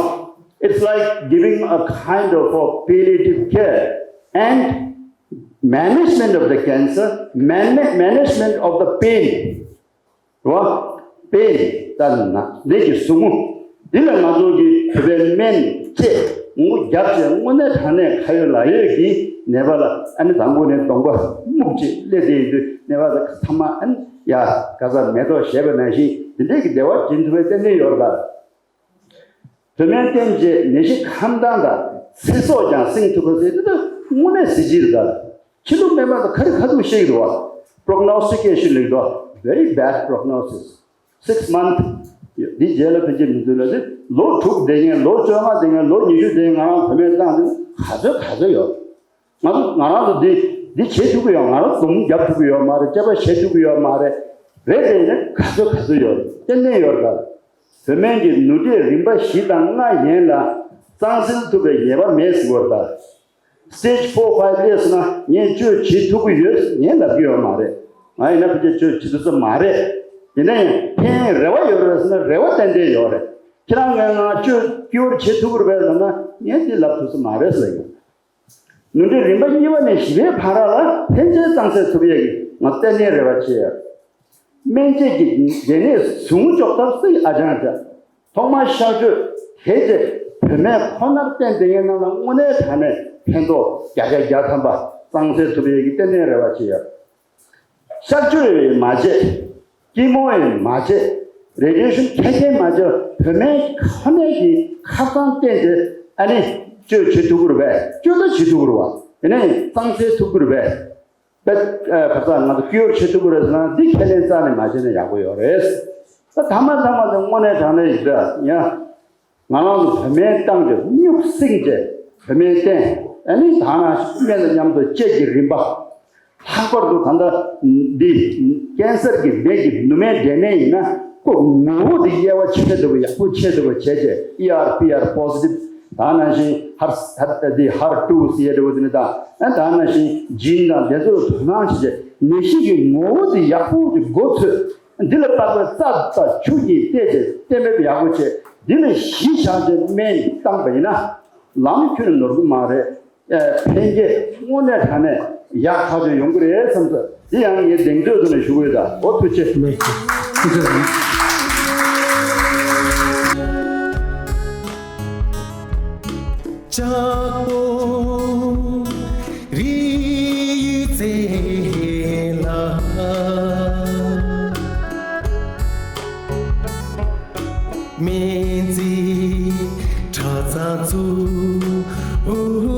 it's like giving a kind of a palliative care and management of the cancer, man- management of the pain. རེད་བ། པེན། ད་ན་ནད་ཀྱི་ཟུག་རྔུ། འདི་ལ་ང་ཚོ་གི་བོད་པའི་སྨན་བཅས་ངོ་རྒྱབ་བྱས་དངོས་གནས་དྲང་གནས་ཁ་ཡོད་ལག་ཡོད་ཀྱི་ནད་པ་ལ་ཨ་ནི་དང་པོ་ནས་གདོང་པ་སྨུག་ཅིག་སླེབས་བསྡད་ཡོད་དུས་ནད་པ་ཚང་མ་ཨ་ནི་ཡ་ག་ས་མེ་ཏོག་བཞད་པ་ནང་བཞིན་འདི་འདྲས་ཀྱི་བདེ་བ་སྦྱིན་ཐུབ་པའི་ཏན་ཏན་ཡོད་རེད་ད། བོད་སྨན་བསྟེན་རྗེས་ནད་གཞི་ཁམས་དྭངས་དང་ཚེ་སྲོག་ཀྱང་བསྲིང་ཐུབ་པ་ཟེར་དེ་ད་དངོས་གནས་གཟི་བརྗིད་རེད་ད། ཕྱི་ལུགས་སྨན་པ་དང་ག་རེ་ག་ཐུག་བཤད་ཀྱི་འདུག་བ། Prognostication ལེགས་འདུག Very bad prognosis. Six month. འདི་རྗེས་ལ་ཕན་ཆད་མི་འདུག་ལ་དེ་ལོ་དྲུག་བསྡད་མཁན་ལོ་བཅོ་ལྔ་བསྡད་མཁན་ལོ་ཉི་ཤུ་བསྡད་མཁན་ང་རང་བོད་སྨན་བཏང་དུས་ག་ཚོད་ག་ཚོད་ཡོད། ང་ཚོ་ང་རང་ཚོ་འདི་འདི་བྱེད་ཐུབ་ཀྱི་ཡོད། ང་རང་འཛོམས་རྒྱབ་ཐུབ་ཀྱི་ཡོད་མ་རེད། དཔྱད་པ་བྱེད་ཐུབ་ཀྱི་ཡོད་མ་རེད། རེད་དེ་ནི་ག་ཚོད་ག་ཚོད་ཡོད་རེད། ཏན་ཏན་ཡོད་རེད་ད། བོད་སྨན་གྱི་ནུས་འབྲས་རིམ་པ་བཞི་དང་ལྔ་ཡན་ལ་གཙང་སེལ་ཐུབ་པའི་ངེས་པ་མེད་ཟེར་བ་རེད་ད། Stage four five ལས་སོང་ན་ངས་བཅོས་བྱེད་ཐུབ་ཀྱི་ཡོད་ངས་ལབ་ཀྱི་ཡོད་མ་རེད། ང་ཡིན་ན་ཕལ་ཆེར་བཅོས་བྱེད་ཐུབ་ས་མ་རེད། ཡིན་ན་ཡང་ཕན་རེ་བ་ཡོད་རེད་ཟེར་ན་རེ་བ་ཏན་ཏན་ཡོད་རེད། ཁྱེད་རང་ངས་ང་བཅོས་ཀྱི་ཡོད་བྱེད་ཐུབ་ཀྱི་རེད་པས་ཟེར་ན་ངས་འདི་ལབ་ཐུབ་ས་མ་རེད་ཟེར་ཡོད། ནུས་འབྲས་རིམ་པ་གཉིས་པ་ནས་བཞི་པའི་བར་ལ་ཕན་ཆད་གཙང་སེལ་ཐུབ་ཡས་ཀྱི་ང་གཏན་ནས་རེ་བ་ཆེ་ཡོད། སྨན་དཔྱད་ཀྱི་འགན་ནས་ཟུང་འཇོག་ཐབས་སུ་ཨ་ཅང་བྱ། ཐོག་མར་གཤག་བཅོས་དེ་རྗེས་བོད་སྨན་ཁོ་ནར་བརྟེན་བསྡད་མཁན་རྣམས་ལ་དངོས་གནས་དྲང་གནས་ཕན་ཐོགས་བརྒྱ་ཆ་བརྒྱ་ཐམ་པ་གཙང་སེལ་ཐུབ་ཡས་ཀྱི་གཏན་ནས་རེ་བ་ཆེ་ཡོད། གཤག་བཅོས་མ་བྱས། ཀི་མོ་ཡང་མ་བྱས། རེ་ཌི་ཡེ་ཤན་ཁྱད་ཁྱད་མ་བྱས། བོད་སྨན་ཁ་ནས་ཀྱི་ཁ་སང་བསྟན་ཏེ་ཨ་ནི་བཅོས་བྱེད་ཐུབ་ཀྱི་རེད་པས། བཅོས་ད་བྱེད་ཐུབ་ཀྱི་རེད་བ། དེ་ནས་གཙང་སེལ་ཐུབ་ཀྱི་རེད་པས། པས་ཁ་སང་ང་ཚོ་ཀི་ཡོར་བྱེད་ཐུབ་ཀྱི་རེད་ཟེར་ན་འདི་ཁས་ལེན་རྩ་ནས་མ་བྱས་ན་ཡག་པོ་ཡོད་རེད། ད་ཐ་མ་ཐ་མ་དེ་དངོས་གནས་དྲང་གནས་ཡིན་ད་ཡ། ང་རང་ཚོ་བོད་སྨན་བཏང་རྗེས་སྨྱུག་བསྲིངས་རྗེས་བོད་སྨན་བསྟེན། ཨ་ནི་ད་ནང་བཞིན་སྨན་དང་མཉམ་དུ་དཔྱད་ཀྱི་རིམ་པ། ལྷག་པར་དུ་ད་ལྟ་འདི་ཀན་སར་གྱི་ནད་ཀྱི་ནུ་མའི་འབྲས་ནད་ཡིན་ན་ཁོ་ངོ་བོ་འདི་དབྱེ་བ་ཕྱེ་ཐུབ་པ་ཡག་པོ་ཕྱེ་ཐུབ་པ་བྱས་རྗེས་ཨི་ཨར་པི་ཨར་པོ་སི་ཊིབ་ད་ནང་བཞིན་ཧར་ཧར་འདི་ཧར་ཊུ་ཟེར་ཡ་འདྲ་བོ་འདི་ནི་ད་ཨ་ད་ནང་བཞིན་ཇིན་དང་དེ་ཚོར་དོ་སྣང་བྱས་རྗེས་ནད་གཞི་གི་ངོ་བོ་འདི་ཡག་པོ་གི་མགོ་ཚོས། འདི་ལ་དཔག་པའི་རྩ་དང་ཆུ་གཉིས་བལྟས་ཏེ་གཏན་འབེབས་ཡག་པོ་བྱས། འདི་ལ་གཞི་བཞག་སྟེ་སྨན་བཏང་པ་ཡིན་ན་ལམ་ཁྱོན་ནོར་གི་མ་རེད། ཨེ་ཕན་སྐྱེད་དངོས་གནས་དྲང་གནས་ཡག་ཐག་ཆོད་ཡོང་གི་རེད་བསམ་ཚོད་འདི་ཡང་ངས་གདེང་ཚོད་ཚོད་ནས་ཞུ་གི་ཡོད། ད་འོ་ཐུགས་རྗེ་ཆེ། ལགས་སོ། ཐུགས་རྗེ་ཆེ། ལྕགས་པོ་རི་ཡི་རྩེ་ལ་སྨན་རྩིས་གྲྭ་ཚང་བཙུགས།